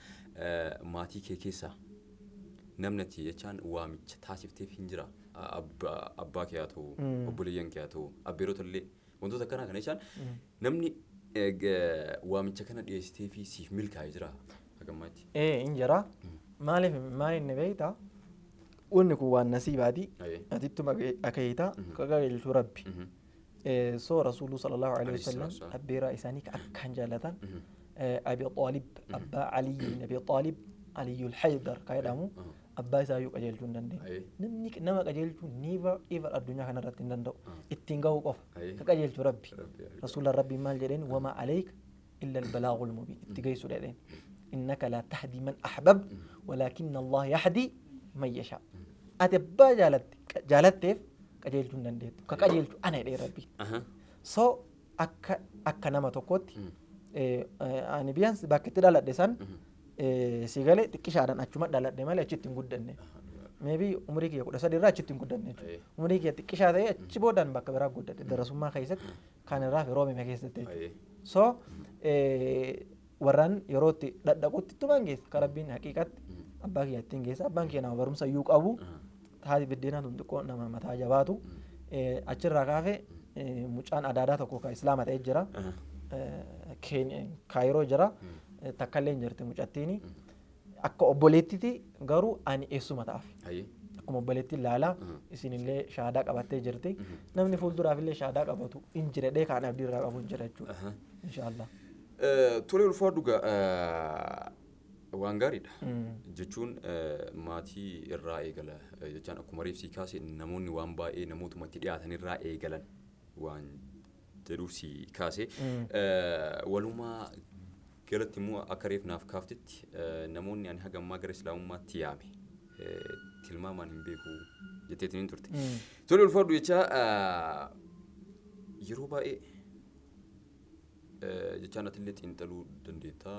maatii kee keessaa namni ati jechaan waamicha taasifteef hin jira? Abbaa kee haa ta'u, obboleeyyan kee haa ta'u, abbeerota illee, wantoota akkanaa kana jechaan namni waamicha kana dhiyeessitee fi siif milkaa'e jira hagammaatti? Ee, hin jira. Maaliif maal inni beektaa? Wanni kun waan nasiibaati. Atittuma akeeyita ka qajeelchuu Rabbi. So Rasuuluu sallallahu alaihi wasallam abbeeraa isaanii ka akkaan jaallatan, Abi Xaalib, abbaa Aliyyi bin Abi Xaalib, Aliyyul Haydar ka jedhamu, abbaa isaa iyyuu qajeelchuu hin dandeenye. Namni nama qajeelchuu never ever addunyaa kanarratti hin danda'u. Ittiin gahuu qofa. Ka qajeelchu Rabbi. Rasuula Rabbiin maal jedheen? وما عليك إلا البلاغ المبين, itti geessu jedheen. إنك لا تهدي من أحببت ولكن الله يهدي من يشاء. Ati abbaa jaalatte jaalatteef qajeelchuu hin dandeettu. Ka qajeelchu ana jedhee Rabbi. So akka nama tokkootti ani biyyaan bakka itti dhaladhe san si galee, xiqqishaadhaan achuma dhaladhe malee achitti hin guddanne. Maybe umurii kiyya 13 irraa achitti hin guddanne jechuudha. Umurii kiyya xiqqishaa ta'ee achi boodaan bakka biraa guddadhe, darasummaa keessatti kan irraa fi Roomime keessatti jechuudha. So warraan yeroo itti dhadhaqutti ittumaan geessa ka Rabbiin haqiiqatti abbaa kiyya ittiin geessa. Abbaan kiyya nama barumsa iyyuu qabu, haati biddeenaa tun xiqqoo nama mataa jabaatu. Achirraa kaafe mucaan adaadaa tokko ka Islaama ta'e jira. Kaayiroo jira. Takkallee hin jirti mucattiini. Akka obboleettiti garuu ani eessuma ta'aaf. Akkuma obboleettiin laalaa isinillee shaadaa qabattee jirti. Namni fuulduraaf illee shaadaa qabatu hin jira kaan abdii irraa qabu hin jira jechuudha. Inshaallah. Tole, ulfaadhu. Gaa Waan gaariidha. Jechuun maatii irraa eegala jechaan akkuma reefsii kaase, namoonni waan baay'ee namootumatti dhiyaatan irraa eegalan waan jedhuuf si kaase. Walumaa galatti immoo akka reef naaf kaaftetti, namoonni ani haga ammaa gara islaamummaatti yaame tilmaamaan hin beeku jetteetiin hin turte. Tole, ulfaadhu jecha. Yeroo baay'ee jechaan atillee xiinxaluu dandeetta.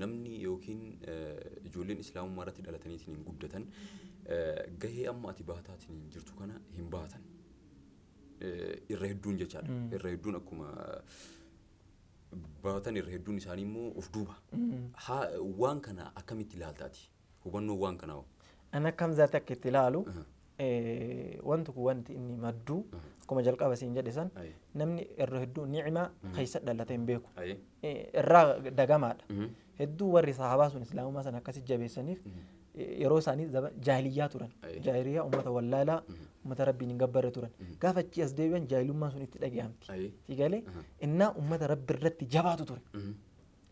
Namni yookiin ijoolleen islaamummaa irratti dhalataniitiin hin guddatan gahee amma ati baataatiin jirtu kana hin baatan. Irra hedduun jechaadha. Irra hedduun akkuma baatan, irra hedduun isaanii immoo of duuba. Waan kana akkamitti ilaaltaati? Hubannoo waan kanaa hoo? Ani akkam zaati akka itti ilaalu, wanti kun wanti inni madduu akkuma jalqaba siin jedhe san, namni irra hedduu ni'imaa keessa dhalate hin beeku. Irraa dagamaadha. Hedduu warri sahabaa sun islaamummaa sana akkasi jabeessaniif yeroo isaanii jaahiliyyaa turan. Jaahiliyyaa, uummata wallaalaa, uummata rabbiin hin gabbarre turan. Gaafa achii as deebi'an jaahilummaan sun itti dhaga'amti. Si galee innaa uummata rabbi irratti jabaatu ture.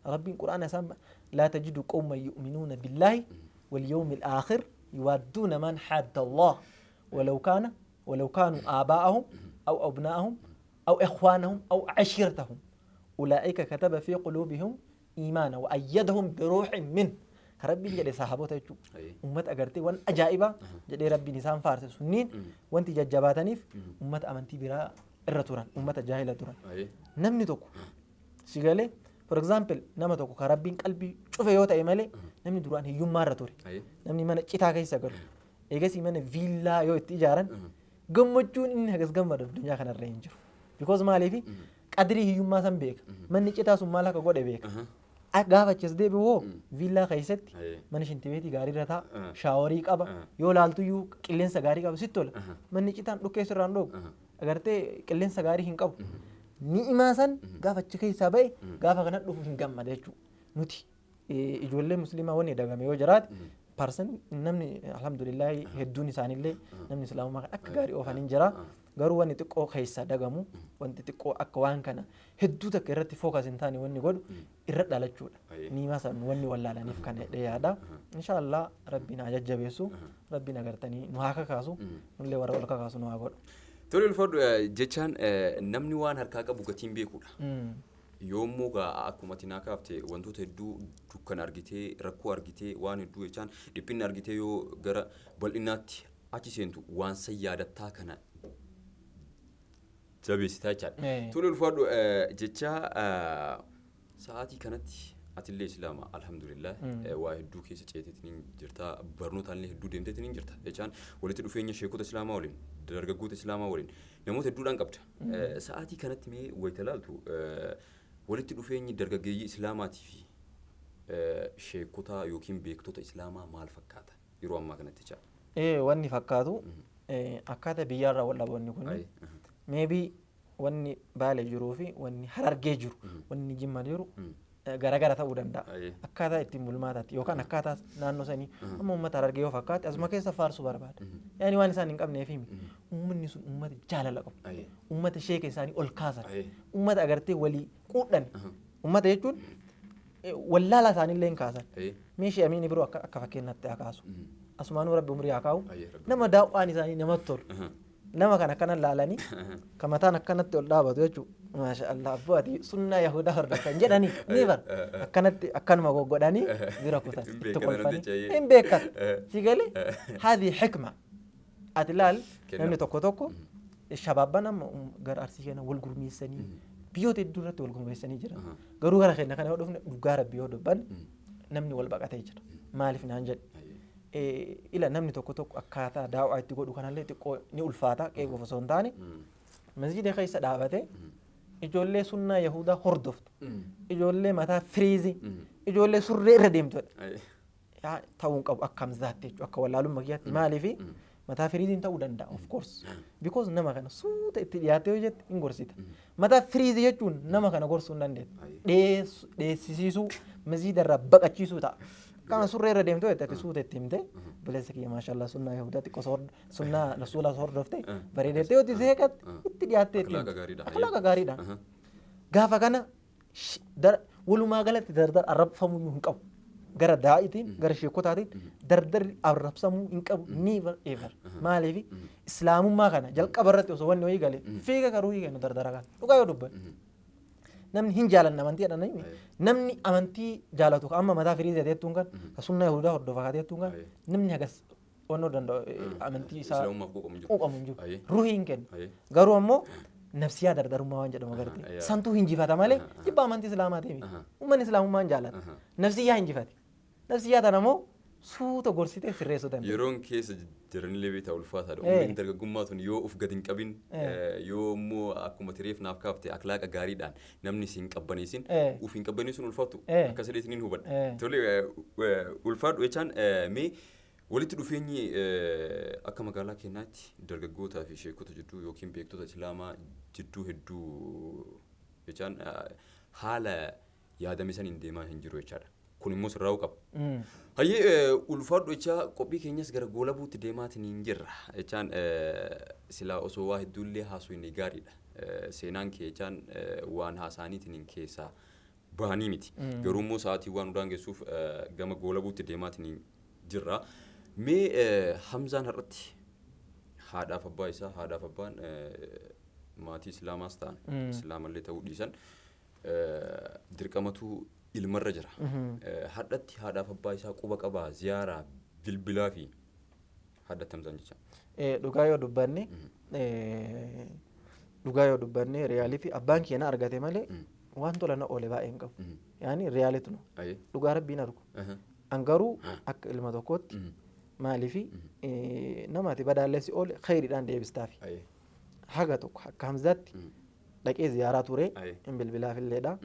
Rabbiin quraana isaan لا تجد قوما يؤمنون بالله واليوم الآخر يوادون من حاد الله ولو كانوا آباءهم أو أبناءهم أو إخوانهم أو عشيرتهم أولئك كتب في قلوبهم إيمانا وأيدهم بروح منه. Rabbiin jedhe sahaabota jechuudha. Uummata agartee waan ajaa'ibaa jedhee rabbiin isaan faarse sunniin wanti jajjabaataniif uummata amantii biraa irra turan, uummata jaahila turan. Namni tokko si galee, for example, nama tokko kan rabbiin qalbii cufe yoo ta'e malee, namni duraan hiyyummaa irra ture, namni mana citaa keessa galu, eegasii mana viillaa yoo itti ijaaran, gammachuun inni hagas gammadu addunyaa kanarra hin jiru. Because maaliifi qadrii hiyyummaa san beeka. Manni citaa sun maal akka godhe beeka. Gaafa achis deebi'u hoo viillaa keessatti mana shintibeetii gaarii irra taa'a, showerii qaba, yoo laaltuyyuu qilleensa gaarii qaba, sitti tola. Manni citaan dhukkee sirraan dhoobu. Agartee qilleensa gaarii hin qabu. Ni'imaa san gaafa achi keessaa ba'e gaafa kana dhufu hin gammada jechuudha. Nuti ijoollee musliimaa wanni dagame yoo jiraate parsan namni alhamdulillahi hedduun isaaniillee namni islaamummaa kan akka gaarii oofan hin jira. Garuu wanni xiqqoo keessaa dagamu, wanti xiqqoo akka waan kana hedduu takka irratti focus hin taane wanni godhu irra dhalachuudha. Niimaa san wanni wallaalaniif kana jedhee yaada. Inshaallah rabbiin haa jajjabeessu, rabbiin agartanii nu haa kakaasu, nullee warra ol kakaasu nu haa godhu. Tole, ulfaadhu jechaan namni waan harkaa qabu gatiin beekuudha. Yoommoo gaa akkuma ati naa kaafte wantoota hedduu dukkana argitee, rakkoo argitee, waan hedduu jechaan dhiphinna argitee yoo gara bal'inaatti achi seentu waan san yaadattaa kana jabeessitaa jechaadha. Tole, ulfaadhu jecha. Sa'aatii kanatti atillee islaama, alhamdulillah, waa hedduu keessa ceeteetiin jirta, barnootaallee hedduu deemteetiin jirta, jechaan walitti dhufeenya sheekota islaamaa waliin, dargaggoota islaamaa waliin, namoota hedduudhaan qabda. Sa'aatii kanatti mee wayita laaltu walitti dhufeenyi dargaggeeyyii islaamaatii fi sheekota yookiin beektota islaamaa maal fakkaata yeroo ammaa kanatti jecha? Wanni fakkaatu akkaataa biyyaarraa wal dhaboonni kun maybe wanni Baalee jiruu fi wanni Harargee jiru, wanni Jimma jiru garagara ta'uu danda'a. Akkaataa ittiin bulmaataatti yookaan akkaataa naannoo sanii amma uummata Harargee yoo fakkaate asuma keessa faarsuu barbaada. Yaani waan isaan hin qabneef himi. Uummanni sun uummata jaalala qabu. Uummata sheeka isaanii ol kaasan. Uummata agartee walii quudhan. Uummata jechuun wallaala isaaniillee hin kaasan. Meeshii amiini biroo akka fakkeenyaatti haa kaasu. Asumaanuu rabbi umurii haa kaa'u. Rabbi. Nama daawwaan isaanii namatti tolu. Nama kan akkana laalanii kan mataan akkanatti ol dhaabatu jechuudha. Maasha Allah, abboo ati sunnaa Yahudaa hordoftan jedhanii ni bar akkanatti akkanuma goggodhanii bira kutan Hin itti beekan kolfanii namticha, ayyee. hin beekan. Si galee haadhi hikma ati laal Kennama. Namni tokko tokko shabaabban amma gara Arsii keenya wal gurmeessanii biyyoota hedduu irratti wal gurmeessanii jiran. Garuu gara keenya kana yoo dhufne, dhugaa rabbi yoo dubbanne, namni wal baqatee jira. Maaliif naan jedhe. Ila namni tokko tokko akkaataa daawwaa itti godhu kanallee xiqqoo ni ulfaata, qeequuf osoo hin taane, masjida keessa dhaabatee ijoollee sunnaa Yahudaa hordoftu, ijoollee mataa firiizii, ijoollee surree irra deemtudha. Yaa ta'uu hin qabu akka hamzaatti jechuudha, akka wallaalummaa kiyyaatti. Maaliifi mataa firiiziin ta'uu danda'a, of course, because nama kana suuta itti dhiyaatee yoo jette hin gorsita. Mataa firiizii jechuun nama kana gorsuu hin dandeettu. Dheessisiisuu, masjida irraa baqachiisuu ta'a. Akkama surree irra deemtu jette ati suuta itti himte, "Obboleessa kiyya, maashaallah, sunnaa Yahudaa xiqqoo sunnaa rasuulaa hordofte bareedettee," yoo itti seeqatte itti dhiyaattee itti Akhlaaqa himte. gaariidha. Akhlaaqa gaariidha. Gaafa kana walumaa galatti dardar arrabfamuu hin qabu. Gara daa'itiin, gara sheekotaatiin dardarri arrabsamuu hin qabu, never ever. Maaliif? Islaamummaa kana jalqaba irratti osoo wanni wayii galee fiiga karuu kennu dardara kana. Dhugaa yoo dubbanne, namni hin jaalanne amantii jedhan, namni amantii jaalatu ka amma mataa firii teettuun kan ka sunnaa Yahudaa hordofa ka teettuun kan namni hagas wannoo danda'u amantii isaa Islaamummaaf quuqamu hin jiru. Quuqamu hin jiru. Ruhii hin kennu. Garuu ammoo nafsiyaa dardarummaa waan jedhamu agarte. Santuu hinjifata malee jibba amantii islaamaa ta'e miti. Uummanni islaamummaa hin jaalata. Nafsiyyaa hinjifate. Nafsiyyaa tana immoo suuta gorsitee sirreessuu dandeenya. Yeroon keessa jiranillee beektaa ulfaataadha. Umriin dargaggummaa tun yoo uf gad hin qabin, yoo immoo akkuma tireef naaf kaafte akhlaaqa gaariidhaan namni si hin qabbaneessin, uf hin qabbaneessuun ulfaatu akka sadheetiin hin hubadha. Tole, ulfaadhu jechaan mee walitti dhufeenyi akka magaalaa keenyaatti dargaggootaa fi sheekota jidduu yookiin beektota islaamaa jidduu hedduu jechaan haala yaadame saniin deemaa hin jiru jechaadha. Kun immoo sirraa'uu qaba. Hayyee, ulfaadhu jechaa qophii keenyas gara goolabuutti deemaatiin hin jirra. Jechaan silaa osoo waa hedduullee haasofne gaariidha. Seenaan kee jechaan waan haasa'aniitiin hin keessaa bahanii miti. Garuu immoo sa'aatii waan nu daangessuuf gama goolabuutti deemaatiin hin jirra. Mee Hamzaan har'atti haadhaaf abbaa isaa, haadhaaf abbaan maatii islaamaas ta'an islaamallee ta'uu dhiisan, dirqamatu ilmarra jira. Hadhatti haadhaaf abbaa isaa quba qabaa, ziyaaraa bilbilaa fi haadhatti Hamzaan jecha. Dhugaa yoo dubbanne, reality abbaan keenya argate malee waan tola na oole baay'ee hin qabu. Yaani reality no. Dhugaa rabbiin argu. An garuu akka ilma tokkootti, maaliifi nama ati badaallee si oole khayriidhaan deebistaafi. Haga tokko akka Hamzaatti dhaqee ziyaaraa ture, hin bilbilaafilleedha.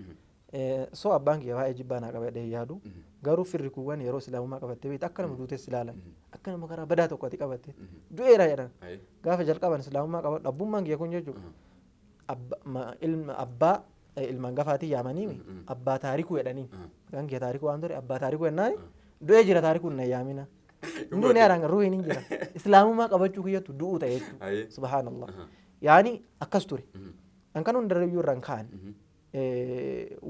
So abbaan kiyya baay'ee jibbaa naa qaba jedhee yaadu. Garuu firri kuuwwan yeroo islaamummaa qabattee beektu akka nama duutes ilaalan. Akka nama karaa badaa tokko ati qabatte du'eera jedhan. Gaafa jalqaban islaamummaa qabadhu, abbummaan kiyya kun jechuudha. Ilma abbaa ilmaan gafaatii yaamanii abbaa Taarikuu jedhanii. Maqaan kiyya Taarikuu waan ture, abbaa Taarikuu jennaani du'ee jira Taarikuun na yaamina. Du'uun yaadaan ruuhiin hin jira. Islaamummaa qabachuu kiyyattu du'uu ta'e jechuudha. Subhaanallah. Yaani akkas ture. An kan hundarrayyuu irraan ka'an.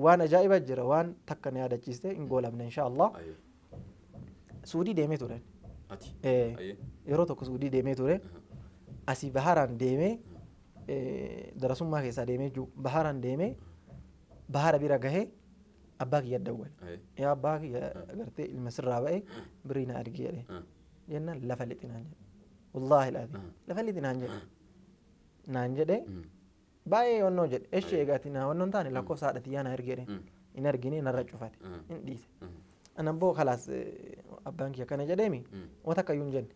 Waan ajaa'ibaa jira, waan takka na yaadachiiste hin goolabne insha Allah. Suudii deemee ture. Ati. Yeroo tokko Suudii deemee ture. Asii baharaan deemee, darasummaa keessaa deemee jiru, baharaan deemee bahara bira gahee abbaa kiyya dawwale. Yaa abbaa kiyya, agartee ilma sirraa ba'e, birrii na argi jedhee. Jennaan lafa lixi naan jedhe. Wallaahi laati. Lafa lixi naan jedhe. Naan jedhe baay'ee wannoo jedhe. Eshee egaati naa wannoon taane lakkoofsa haadha tiyyaa na ergi jedhe. Hin argine, narra cufate. Hin dhiise. Ana immoo kalaas abbaan kiyya kana jedheemi wanta akkayyuu hin jenne.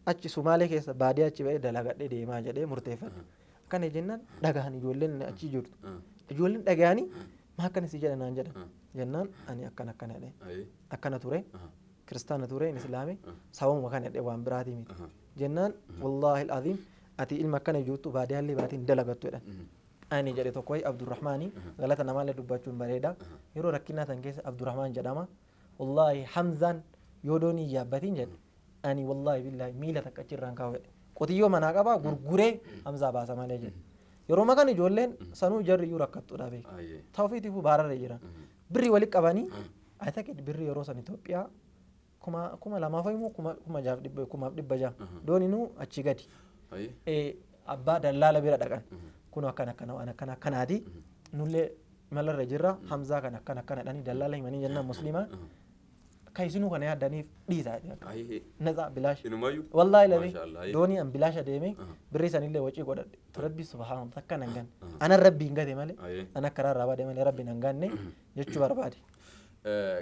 Achi Sumaalee keessa baadiyyaa achi ba'ee dalagadhee deemaa jedhee murteeffadhe. Akkana jennaan dhagahan ijoolleen achi jirtu. Ijoolleen dhagahanii maa akkana si jedha naan jedhan. Jennaan ani akkana akkana jedhee. Akkana ture. Kiristaana ture, hin islaame, sababuma kana jedhee, waan biraatii miti. Jennaan wallaahi al'aziim ati ilma akkana jirtu baadiyyaallee baatiin dalagattu jedhan. Ani jedhe tokko wayi Abdurrahmaani galata namaallee dubbachuun bareeda. Yeroo rakkinaa san keessa Abdurrahmaan jedhama. Wallaahi Hamzaan yoo doonii yaabbatiin jedhe ani wallaahi billaahi miila takka achirraan kaa'u jedhe. Qotiyyoo manaa qabaa gurguree Hamzaa baasa malee jedhe. Yeroo makan ijoolleen sanuu jarri iyyuu rakkattuudha beeku. Ta'ufiitiifuu baararra jiran. Birrii walitti qabanii, I think birrii yeroo san Itoophiyaa 2000 fa'imoo 6,100, 6,600, dooninuu achii gadi. Abbaa dallaala bira dhaqan. Kun akkana akkana, waan akkana akkanaati. Nullee malarra jirra, Hamzaa kana akkana akkana jedhanii dallaala himanii jennaan musliimaa kan isinuu kana yaaddaniif dhiisaa jedhe. Natsaa bilaash. Inumaayyuu. Wallaahi labi Maashaallah. Doonii an bilaasha deemee birrii sanillee wacii godhadhe. Rabbi subhaanahu takka nan ganne. Anan rabbi hin gate malee. An akka karaa irraa bade malee rabbi nan ganne jechuu barbaade.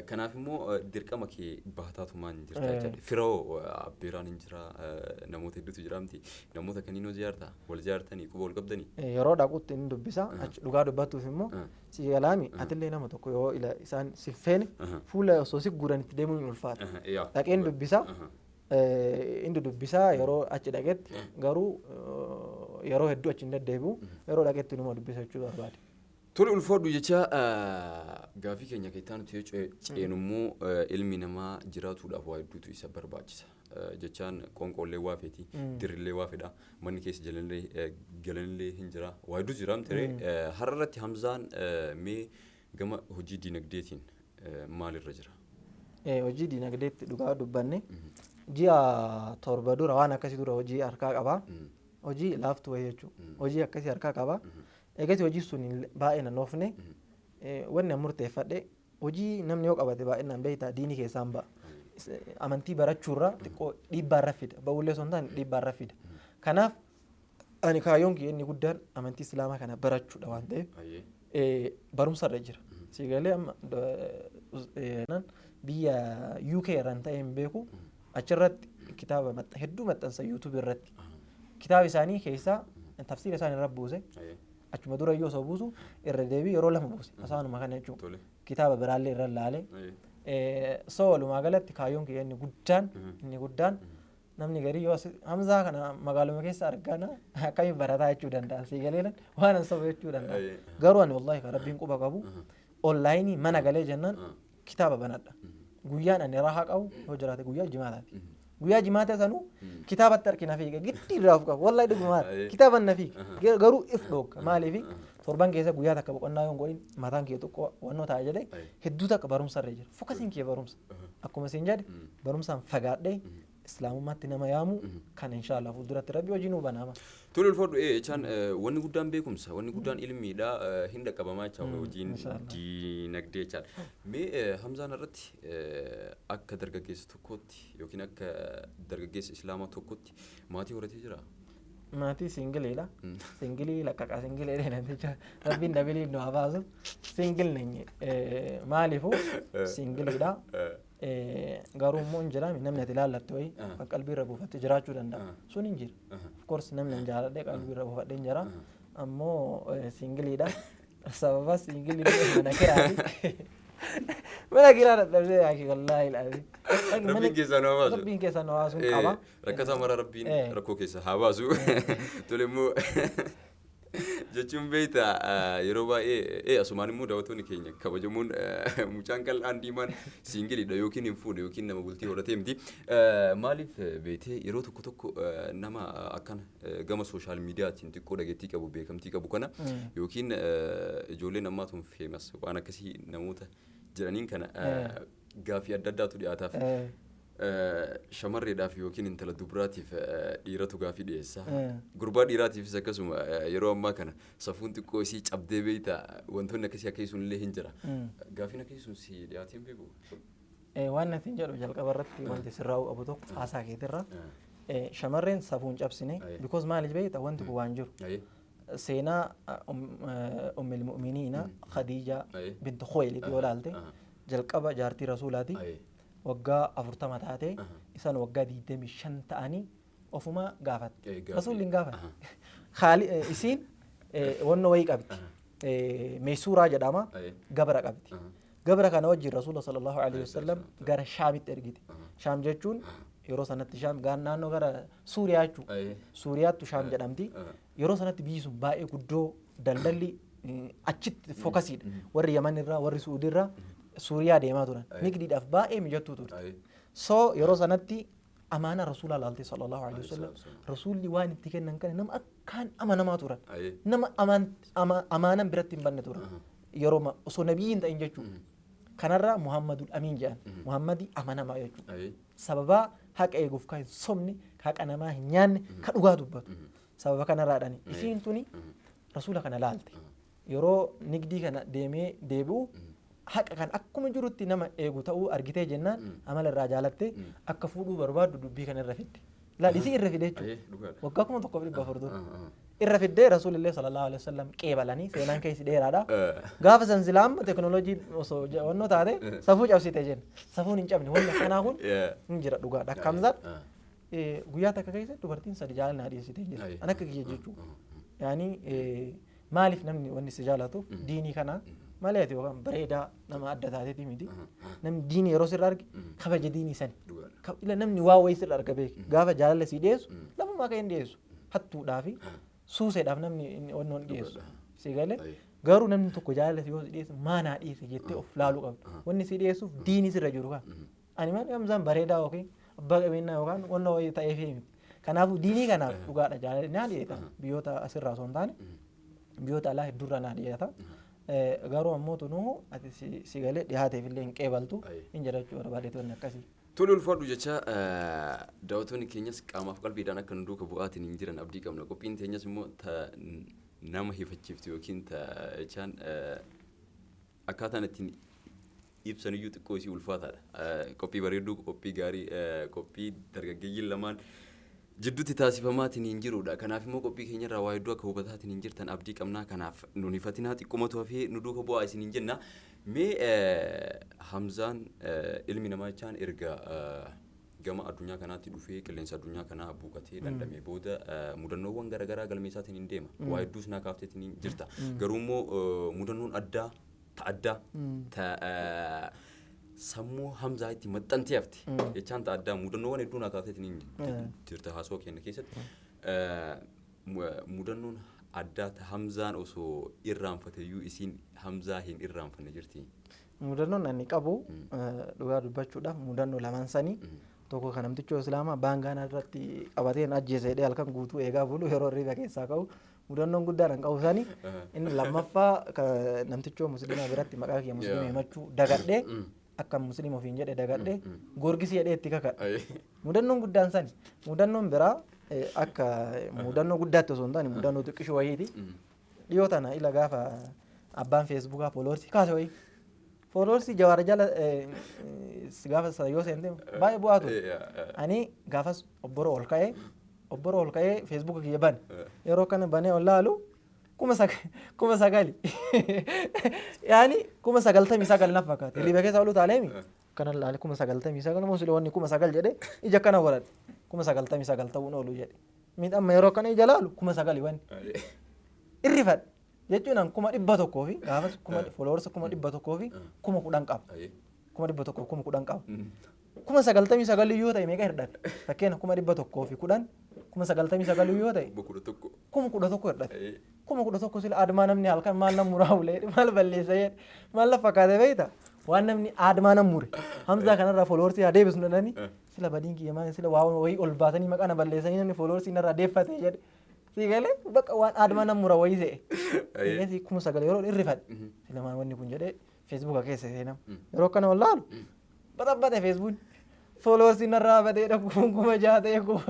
Kanaaf immoo dirqama kee baataatumaan jirta jechaadha. Firoo abbeeraan hin jira, namoota hedduutu jira miti. Namoota kaniin hoo ziyaartaa? Wal ziyaartanii, quba wal qabdanii? Yeroo dhaqutti inni dubbisa. Achi dhugaa dubbattuuf immoo si galaami atillee nama tokko yoo ila isaan si feene fuula osoo si guuran itti deemuun hin ulfaata. Dhaqeen dubbisa. Inni dubbisaa yeroo achi dhaqetti, garuu yeroo hedduu achi hin deddeebi'u, yeroo dhaqetti numa dubbisa jechuu barbaade. Tole, ulfaadhu jecha gaafii keenya keessaa nuti yoo ceenummoo ilmi namaa jiraatuudhaaf waa hedduutu isa barbaachisa. Jechaan qoonqoollee waa feeti, dirrillee waa fedha, manni keessa jalallee galanillee hin jira. Waa hedduutu jira miti. Har'a irratti Hamzaan mee gama hojii dinagdeetiin maalirra jira? Hojii diinagdeetti dhugaa dubbanne, ji'a 7 dura waan akkasii dura hojii harkaa qabaa. Hojii laaftuu wayii jechuudha. Hojii akkasii harkaa qabaa. Eegas hojii sun baay'ee nan oofne. Wanni an murteeffadhe, hojii namni yoo qabate baay'inaan beektaa diinii keessaan ba'a. Amantii barachuurraa xiqqoo dhiibbaa irra fida. Ba'ullee osoo hin taane dhiibbaa irra fida. Kanaaf ani kaayyoon kiyya inni guddaan amantii Islaamaa kana barachuudha waan ta'eef barumsa irra jira. Si galee? Amma biyya UK irraan ta'e hin beeku, achirratti kitaaba hedduu maxxansa YouTube irratti. Kitaaba isaanii keessaa tafsiira isaan irra buuse. Achuma dura iyyuu osoo buusu irra deebii yeroo lama buuse. Asaanuma kana jechuudha. Kitaaba biraallee irra laale. So walumaa galatti kaayyoon kiyya inni guddaan namni garii yoo Hamzaa kana magaaluma keessa argana akkamiin barataa jechuu danda'a. Si galee? Waan an soba jechuu danda'a. Garuu ani wallahi kan Rabbiin quba qabu, online mana galee jennaan kitaaba banadha. Guyyaan ani rahaa qabu yoo jiraate guyyaa Jimaataati. Guyyaa Jimaata sanuu kitaabatti harki na fiiga, giddi irraa of qabu. Wallahi dhugumaan kitaaba na fiiga. Garuu if dhoogga. Maaliif? Torban keessa guyyaa takka boqonnaa yoo hin godhin mataan kee xiqqoo wannoo ta'a jedhee hedduu takka barumsa irra jira. Focusiin kee barumsa. Akkuma isin jedhe, barumsaan fagaadhee Islaamummaatti nama yaamu kan inshaallah fuulduratti Rabbi hojii nuu banaama. Tole, ulfaadhu. Jechaan wanni guddaan beekumsa, wanni guddaan ilmiidha, hin dhaqqabamaa jecha hojiin diinagdee jechaadha. Mee Hamzaan irratti akka dargaggeessa tokkootti yookiin akka dargaggeessa Islaamaa tokkotti maatii horatee jira? Maatii singleiidha. Single lakkaqaa single namticha Rabbiin dabiliin nu haa baasu. Single nenye maaliifuu singleiidha. Garuu immoo hin jiraami, namni ati ilaallattu wayii kan qalbii irra buufatte jiraachuu danda'a. Sun hin jira. Of course namni hin jaaladhe, qalbii irra buufadhe hin jira. Ammoo singleiidha. Sababa single mana kiraati. Mana kiraa dadhabdee yaaki, wallaahi ilaahi. Rabbiin keessaa nu haa baasu. Rabbiin keessaa nu baasuun qaba. Rakkataa mara Rabbiin rakkoo keessa haa baasu. Tole, immoo jechuun beektaa yeroo baay'ee asumaan immoo daawwattoonni keenya kabajamuun, mucaan qal'aan diimaan singleiidha yookiin hin fuudhe yookiin nama bultii horatee miti. Maaliif beektee, yeroo tokko tokko nama akkana gama social mediaatiin xiqqoo dhageettii qabu, beekamtii qabu kana yookiin ijoolleen ammaa tun famous waan akkasii namoota jedhaniin kana gaafii adda addaatu dhiyaataaf. Shamarreedhaaf yookiin intala dubaraatiif dhiiratu gaafii dhiyeessa. Gurbaa dhiiraatiifis akkasuma. Yeroo ammaa kana safuun xiqqoo isii cabdee beeyta, wantoonni akkasii akkasii sun illee hin jira. Gaafiin akkasii sun si dhiyaateen beeku? Waan natti hin jedhu, jalqaba irratti wanti sirraa'uu qabu tokko haasaa keetirra shamarreen safuun cabsine, because maaliif beekta, wanti kun waan jiru. Seenaa ummil mu'miniina Khadiija bintu Khuwaylid yoo ilaalte, jalqaba jaartii Rasuulaati. Waggaa 40 taate, isaan waggaa 25 ta'anii ofuma gaafatte. Rasuulli hin gaafatte. Isiin wanno wayii qabdi. Meesuuraa jedhama. Gabra qabdi. Gabra kana wajjin Rasuula sallallahu alaihi wasallam gara Shaamitti ergite. Shaam jechuun yeroo sanatti Shaam naannoo gara Suuriyaa jechuudha. Suuriyaattu Shaam jedhamti. Yeroo sanatti biyyi sun baay'ee guddoo, daldalli achitti focusiidha. Warri Yaman irraa, warri Suudii irraa Suuriyaa deemaa turan. Nigdiidhaaf baay'ee mijattuu turte. So yeroo sanatti amaana Rasuulaa laaltee sallallahu alaihi wasallam, Rasuulli waan itti kennan kana nama akkaan amanamaa turan. Nama amaanan biratti hin banne turan. Yeroo osoo nabiyyi hin ta'in jechuudha. Kanarraa Muhammadul Amiin jedhan. Muhammadii amanamaa jechuudha. Sababaa haqa eeguuf kan hin sobne, haqa namaa hin nyaanne, ka dhugaa dubbatu. Sababa kanarraadhani. Isiin tuni Rasuula kana laalte. Yeroo nigdii kana deemee deebi'u haqa kan akkuma jirutti nama eegu ta'uu argitee jennaan amala irraa jaalattee akka fuudhuu barbaaddu dubbii kana irra fidde. Laal, isii irra fide jechuudha. Waggaa 1400 dura. Irra fiddee Rasuulillee sallallahu alaihi wasallam qeebalanii, seenaan keessi dheeraadha. Gaafa san silaa amma teekinooloojii osoo wannoo taate safuu cabsite jenna. Safuun hin cabne, wanni akkanaa kun hin jira dhugaadha. Akka Hamzaan guyyaa takka keessa dubartiin sadi jaalala naa dhiyeessitee jira. An akka kiyya jechuudha. Yaani maaliif namni wanni si jaalatuuf diinii kana malee ati yookaan bareedaa nama adda taateeti miti. Namni diinii yeroo sirra arge kabaja diinii sani. Ila namni waa wayii sirra arga beeki. Gaafa jaalala si dhiyeessu lafumaa kan hin dhiyeessu. Hattuudhaa fi suuseedhaaf namni inni wannoon dhiyeessu. Si galee? Garuu namni tokko jaalala yoo si dhiyeessu maa naa dhiyeesse jettee of laaluu qabda. Wanni si dhiyeessuuf diinii sirra jiru kan. Ani maal, Hamzaan bareedaa yookiin abbaa qabeenyaa yookaan wanna wayii ta'eef miti. Kanaafuu diinii kanaaf dhugaadha jaalala naa dhiyeeta. Biyyoota asirraa osoo hin taane biyyoota alaa hedduurraa naa dhiyeeta. Garuu ammoo tunuu ati si galee dhihaateef illee hin qeebaltu hin jedha jechuu barbaadeetu wanni akkasii. Tole, ulfaadhu jecha. Daawwattoonni keenyas qaamaaf qalbiidhaan akka nu duuka bu'aatiin hin jiran abdii qabna. Qophiin teenyas immoo ta nama hifachiiftu yookiin ta jechaan akkaataan ittiin ibsan iyyuu xiqqoo isii ulfaataadha. Qophii bareedduu, qophii gaarii, qophii dargaggeeyyiin lamaan jidduutti taasifamaatiin hin jirudha. Kanaaf immoo qophii keenyarraa waa hedduu akka hubataatiin hin jirtan abdii qabnaa. Kanaaf nun hifatinaa, xiqqumatu hafee nu duuka bu'aa isin hin jenna. Mee Hamzaan, ilmi namaa jechaan erga gama addunyaa kanaatti dhufee qilleensa addunyaa kanaa buuqatee dandamee booda mudannoowwan garaagaraa galmeessaatiin hin deema. Waa hedduus naa kaafteetiin hin jirta. Garuu immoo mudannoon addaa ta addaa ta sammuu Hamzaa itti maxxantee hafte jechaan ta addaa mudannoowwan hedduu naa kaafteetiin hin jirta haasawaa keenya keessatti. Mudannoon addaa ta Hamzaan osoo irraanfateyyuu isiin Hamzaa hin irraanfanne jirti? Mudannoon ani qabu, dhugaa dubbachuudhaaf, mudannoo lamaan sanii, tokko kan namticha Islaamaa baangaan irratti qabateen ajjeese jedhee halkan guutuu eegaa bulu yeroo hirriba keessaa ka'u, mudannoon guddaan an qabu sani. Inni lammaffaa namtichoo Musliimaa biratti maqaa kiyya Musliima himachuu dagadhee, akka Musliima ofiin jedhe dagadhee, Goorgisii jedhee itti kakadhe. Mudannoon guddaan sani. Mudannoon biraa akka mudannoo guddaatti osoo hin taane mudannoo xiqqishoo wayiiti. Dhiyoo tana ila gaafa abbaan Feesbuukaa followersii kaase wayii. Followersii Jawaar jala gaafa yoo seente baay'ee bu'aa ture. Ani gaafas obboroo ol ka'ee, obboroo ol ka'ee Feesbuuka kiyya bane. Yeroo kana banee ol laalu 9000, yaani 99,000 naf fakkaate. Hirriba keessa olu taaleemi. Kana laale, 99,000 moo sila wanni 9000 jedhe ija akkana godhadhe. 99,000 ta'uun oolu jedhe. Miidhamma yeroo akkana ija laalu 9000 wanni. Irrifadhe. Jechuun an 100,000 fi gaafas kuma followers 110,010 qaba. 110,010 qaba. 99,000 yoo ta'e meeqa hirdhate? Fakkeenya 110,000 99,000 yoo ta'e 11,000. 11,000 hirdhate. 11,000 sila aadmaa namni halkan maal nam muraa ulee maal balleessa jedhe, maal lafa fakkaate beekta? Waan namni aadmaa nam mure. Hamzaa kanarraa followersii haa deebisnu jedhanii, sila badiin kiyya maal, sila waa wayii ol baasanii maqaa na balleessanii namni followersii narraa deeffate jedhe. Si galee bakka waan aadmaa nam mura wayii se'e. Eegasii 9000 yeroo irrifadhe. Sila maal wanni kun jedhee Feesbuuka keessa seenam. Yeroo akkana ol laalu baxabbate Feesbuun. Followersii narraa badeedha, 6000 ta'e, kuma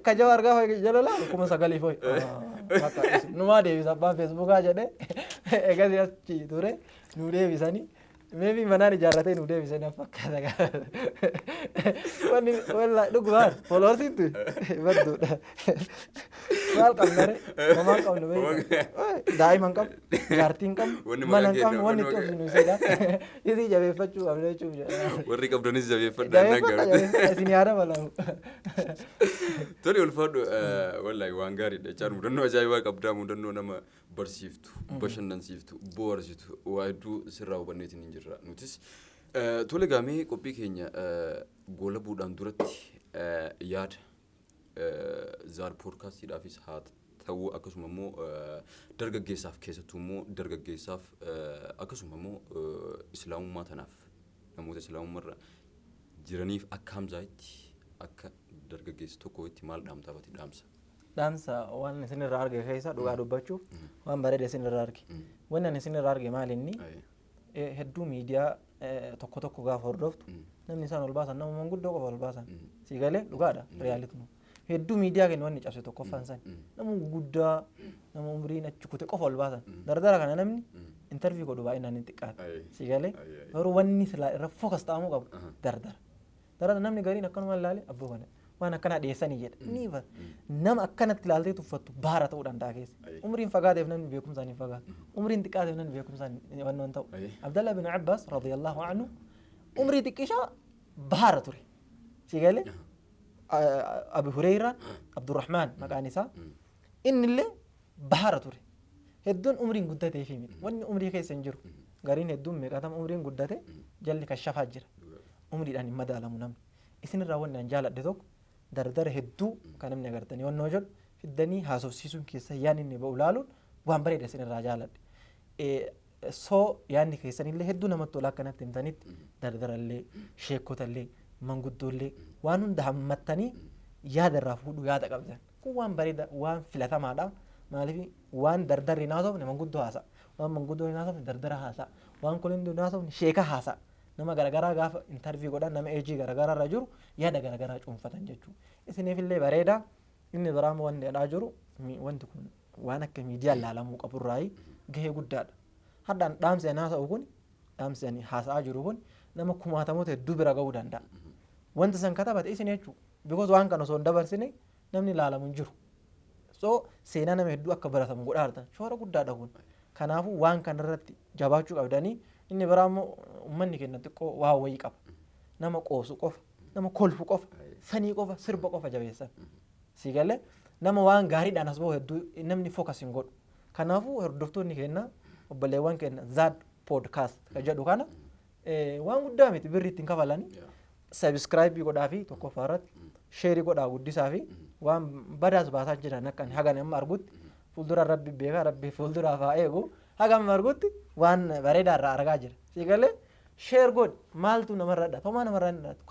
ka Jawaar gaafa jala laalu 9000 foyi. Numaa deebisa abbaan Feesbuukaa jedhee eegasii achi ture nu deebisanii. Maybe manaan ijaarratee nu deebisanii fakkaata gaafa. Wanni wallaahi dhugumaan followersiin tun badduudha. Maal qabna ree? Homaa hin qabnu beektaa? Daa'ima hin qabnu, jaartii hin qabnu, Wanni mana hin maqaa qabnu, wanni itti keenya obsinu isiidha. Isii jabeeffachuu qabna jechuuf jedha. Warri qabdanis jabeeffadhaa jennaan Jabeeffadha, gaariidha. jabeeffadha, isin yaada balamu. Tole, ulfaadhu, wallaahi waan gaariidha jechaan mudannoo ajaa'ibaa qabdaa, mudannoo nama barsiiftu, bashannansiiftu, bohaarsitu, waa hedduu sirraa hubanneetiin hin jirra nutis. Tole, gaamee qophii keenya goolabuudhaan duratti yaada Zaar poodkaastiidhaafis haa ta'uu, akkasuma immoo dargaggeessaaf, keessattuu immoo dargaggeessaaf, akkasuma immoo Islaamummaa tanaaf, namoota Islaamummaarra jiraniif, akka Hamzaa'itti, akka dargaggeessa tokkootti maal dhaamtaa bati dhaamsa? Dhaamsa waan isinirraa arge keessa, dhugaa dubbachuuf, waan bareeda isinirraa arge. Wanni ani isinirraa arge maal inni hedduu miidiyaa tokko tokko gaafa hordoftu namni isaan ol baasan nama manguddoo qofa ol baasan. Si galee, dhugaadha, realitynu. Hedduu miidiyaa kennu wanni cabse tokkoffaan san nama guguddaa, nama umriin achi kute qofa ol baasan. Dardara kana namni interview godhu baay'inaan hin xiqqaate. Si galee, garuu wanni silaa irra focus ta'amuu qabu dardara. Dardara namni gariin akkanuma ilaale, abboo kana waan akkanaa dhiyeessanii jedha. Ni ifa. Nama akkanatti ilaaltee tuffattu baara ta'uu danda'a keessa. Umriin fagaateef namni beekumsaan hin fagaatu. Umriin xiqqaateef namni beekumsaan waan hin ta'u. Abdallah bin Abbas radiyallahu anhu umrii xiqqishaa baara ture. Si galee, Abu Hureyraa Abdurrahmaan maqaan isaa innillee baara ture. Hedduun umriin guddatee fi miti. Wanni umrii keessa hin jiru. Gariin hedduun meeqatama umriin guddate jalli kashafaa jira. Umriidhaan hin madaalamu namni. Isinirraa wanni an jaaladhe tokko dardara hedduu kan namni agartanii wannoo jedhu fiddanii haasofsiisuun keessa yaadni inni ba'u laaluun waan bareeda isinirraa jaaladhe. Soo yaadni keessanillee hedduu namatti tola. Akkanatti himtanitti dardarallee, sheekotallee, manguddoollee waan hunda hammattanii yaada irraa fuudhuu yaada qabdan. Kun waan bareeda, waan filatamaadha. Maaliif waan dardarri hin haasofne manguddoo haasa'a. Waan manguddoo hin haasofne dardara haasa'a. Waan kun hin haasofne sheeka haasa'a. Nama garagaraa gaafa interview godhan, nama eejii garagaraa irra jiru, yaada garagaraa cuunfatan jechuudha. Isiniifillee bareeda. Inni biraa immoo wanti jedhaa jiru, wanti kun waan akka miidiyaan laalamuu qaburraayi gahee guddaadha. Hadhaan dhaamsi ani haasa'u kun, dhaamsi ani haasa'aa jiru kun nama kumaatamoota hedduu bira gahuu danda'a. Wanta san katabate isin jechuudha. Because waan kana osoo hin dabarsine namni laalamu hin jiru. So seenaa nama hedduu akka baratamu godhaa jirtan. Shoora guddaadha kun. Kanaafuu waan kanarratti jabaachuu qabdanii. Inni biraa immoo uummanni keenya xiqqoo waa wayii qaba. Nama qoosu qofa, nama kolfu qofa, funny qofa, sirba qofa jabeessan. Si galee, nama waan gaariidhaan as bahu hedduu namni focus hin godhu. Kanaafuu hordoftoonni keenya, obboleewwan keenya, Zaad Podcast kan jedhu kana waan guddaa miti, birri ittiin kafalanii subscribe godhaa fi tokkoffaa irratti share godhaa guddisaa fi waan badaas baasaa jiran akka ani hagan amma argutti, fuuldura Rabbi beekaa, Rabbi fuulduraaf haa eegu, haga amma argutti waan bareedaa irraa argaa jira. Si galee, share godhi. Maaltu namarra dhata? Homaa namarra hin dhatu.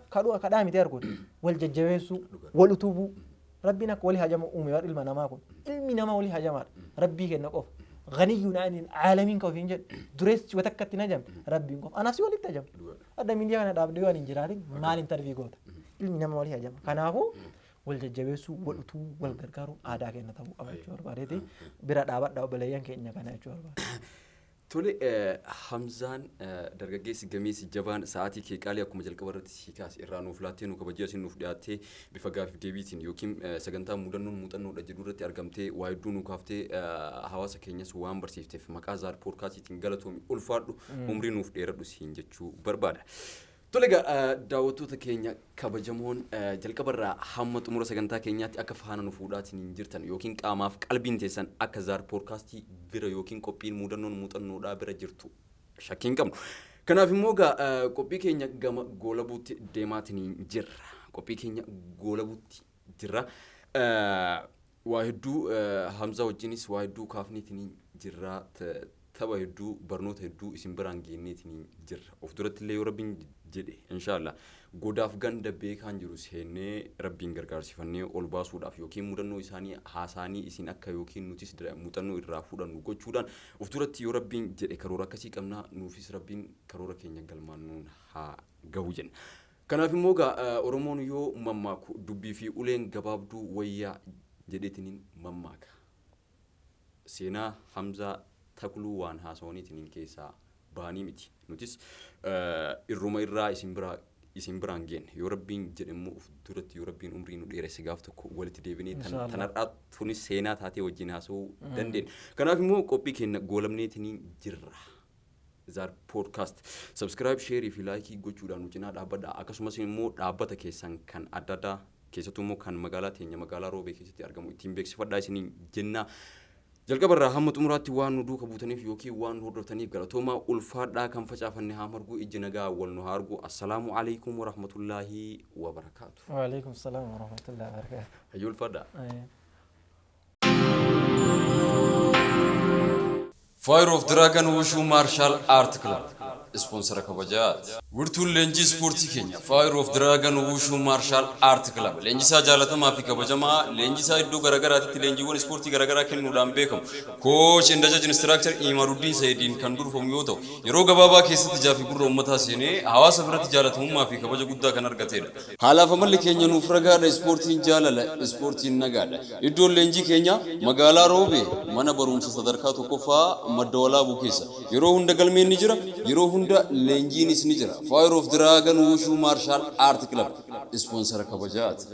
Kadhuu kadhaa miti arguun wal jajjabeessuu, wal utubuu. Rabbiin akka walii hajama uume war ilma namaa kun, ilmi namaa walii hajamaadha. Rabbii kenna qofa. Ganiyyuun anil caalamiin ka ofiin jedhu, dureessi wata akkatti hin hajamne Rabbiin qofa. Anaaf si walitti hajama. Adda miidiyaa kana dhaabdee yoo ani hin jiraatin maal interview goota? Ilmi nama walii hajama. Kanaafuu wal jajjabeessuu, wal utuu, wal gargaaruun aadaa keenya ta'uu qaba jechuu barbaadeeti. Bira dhaabadha obboleeyyan keenya kana jechuu barbaade. Tole, Hamzaan dargaggeessi gameessi jabaan, sa'aatii kee qaalii akkuma jalqaba irratti si kaase irraa nuuf laattee, nu kabajee asiin nuuf dhiyaattee, bifa gaafiif deebiitiin yookiin sagantaa mudannoon muuxannoodha jedhu irratti argamtee, waa hedduu nu kaaftee, hawaasa keenyas waan barsiifteef maqaa Zaad Poodkaastiitiin galatoomi, ulfaadhu, umrii nuuf dheeradhu siin jechuu barbaada. Tole egaa, daawwattoota keenya kabajamoon, jalqabarraa hamma xumura sagantaa keenyaatti akka faana nu fuudhaatiin hin jirtan yookiin qaamaaf qalbiin teessan akka Zaad Poodkaastii bira yookiin qophiin mudannoon muuxannoodhaa bira jirtu shakkii hin qabnu. Kanaaf immoo egaa qophii keenya gama goolabuutti deemaatiin jirra. Qophii keenya goolabuutti jirra. Waa hedduu Hamzaa wajjinis waa hedduu kaafneetiin jirra. Tapha hedduu, barnoota hedduu isin biraan geenneetiin jirra. Of duratti illee yoo Rabbiin jedhe, inshaallah, godaaf ganda beekaan jiru seennee Rabbiin gargaarsifannee ol baasuudhaaf yookiin mudannoo isaanii haasaanii isin akka yookiin nutis muuxannoo irraa fudhannu gochuudhaan of duratti yoo Rabbiin jedhe karoora akkasii qabna. Nuufis Rabbiin karoora keenya galmaan nuun haa gahu jenna. Kanaaf immoo egaa Oromoon yoo mammaaku "dubbii fi uleen gabaabduu wayyaa" jedheetiniin mammaaka. Seenaa Hamzaa Takluu waan haasawaniitiin keessaa bahanii miti. Nutis irruma irraa isin biraa isin biraan geenne. Yoo Rabbiin jedhe immoo of duratti, yoo Rabbiin umrii nu dheeresse, gaaf tokko walitti deebinee tan Inshaallah. Tanarraa tunis seenaa taatee wajjin haasa'uu dandeenya. Kanaaf immoo qophii keenya goolamneetiin jirra. Zaar Podcast subscribe, share fi like gochuudhaan nu cinaa dhaabbadha. Akkasumas immoo dhaabbata keessan kan adda addaa, keessattuu immoo kan magaalaa teenya magaalaa Roobee keessatti argamu ittiin beeksifadhaa isiniin jenna. Jalqaba irraa hamma xumuraatti waan nu duuka buutaniif yookiin waan nu hordoftaniif galatoomaa, ulfaadhaa. Kan facaafanne haa margu, ijji nagaa wal nu haa argu. Assalaamu alaikum warahmatullaahi wabarakaatu. Waalaikum salaam warahmatullahi wabarakatuh. Hayyuu, ulfaadhaa. Fire of Dragon Wushu Martial Art Club sponsor kabajaati. Wirtuun leenjii ispoortii keenya Fire of Dragon Wushu Martial Art Club leenjisaa jaalatamaa fi kabajamaa, leenjisaa iddoo garaagaraatitti leenjiiwwan ispoortii garaagaraa kennuudhaan beekamu, Coach and Judge Instructor Imaruddin Sa'idiin kan durfamu yoo ta'u, yeroo gabaabaa keessatti ijaa fi gurra uummataa seenee hawaasa biratti jaalatamummaa fi kabaja guddaa kan argatedha. Haalaaf amalli keenya nuuf ragaadha, ispoortiin jaalala, ispoortiin nagaadha. Iddoon leenjii keenyaa magaalaa Roobee, mana barumsa sadarkaa tokkoffaa Madda Walaabuu keessa. Yeroo hunda galmeen ni jira, yeroo hunda leenjiinis ni jira. Fire of Dragon Wushu Martial Art Club sponsor kabajaati.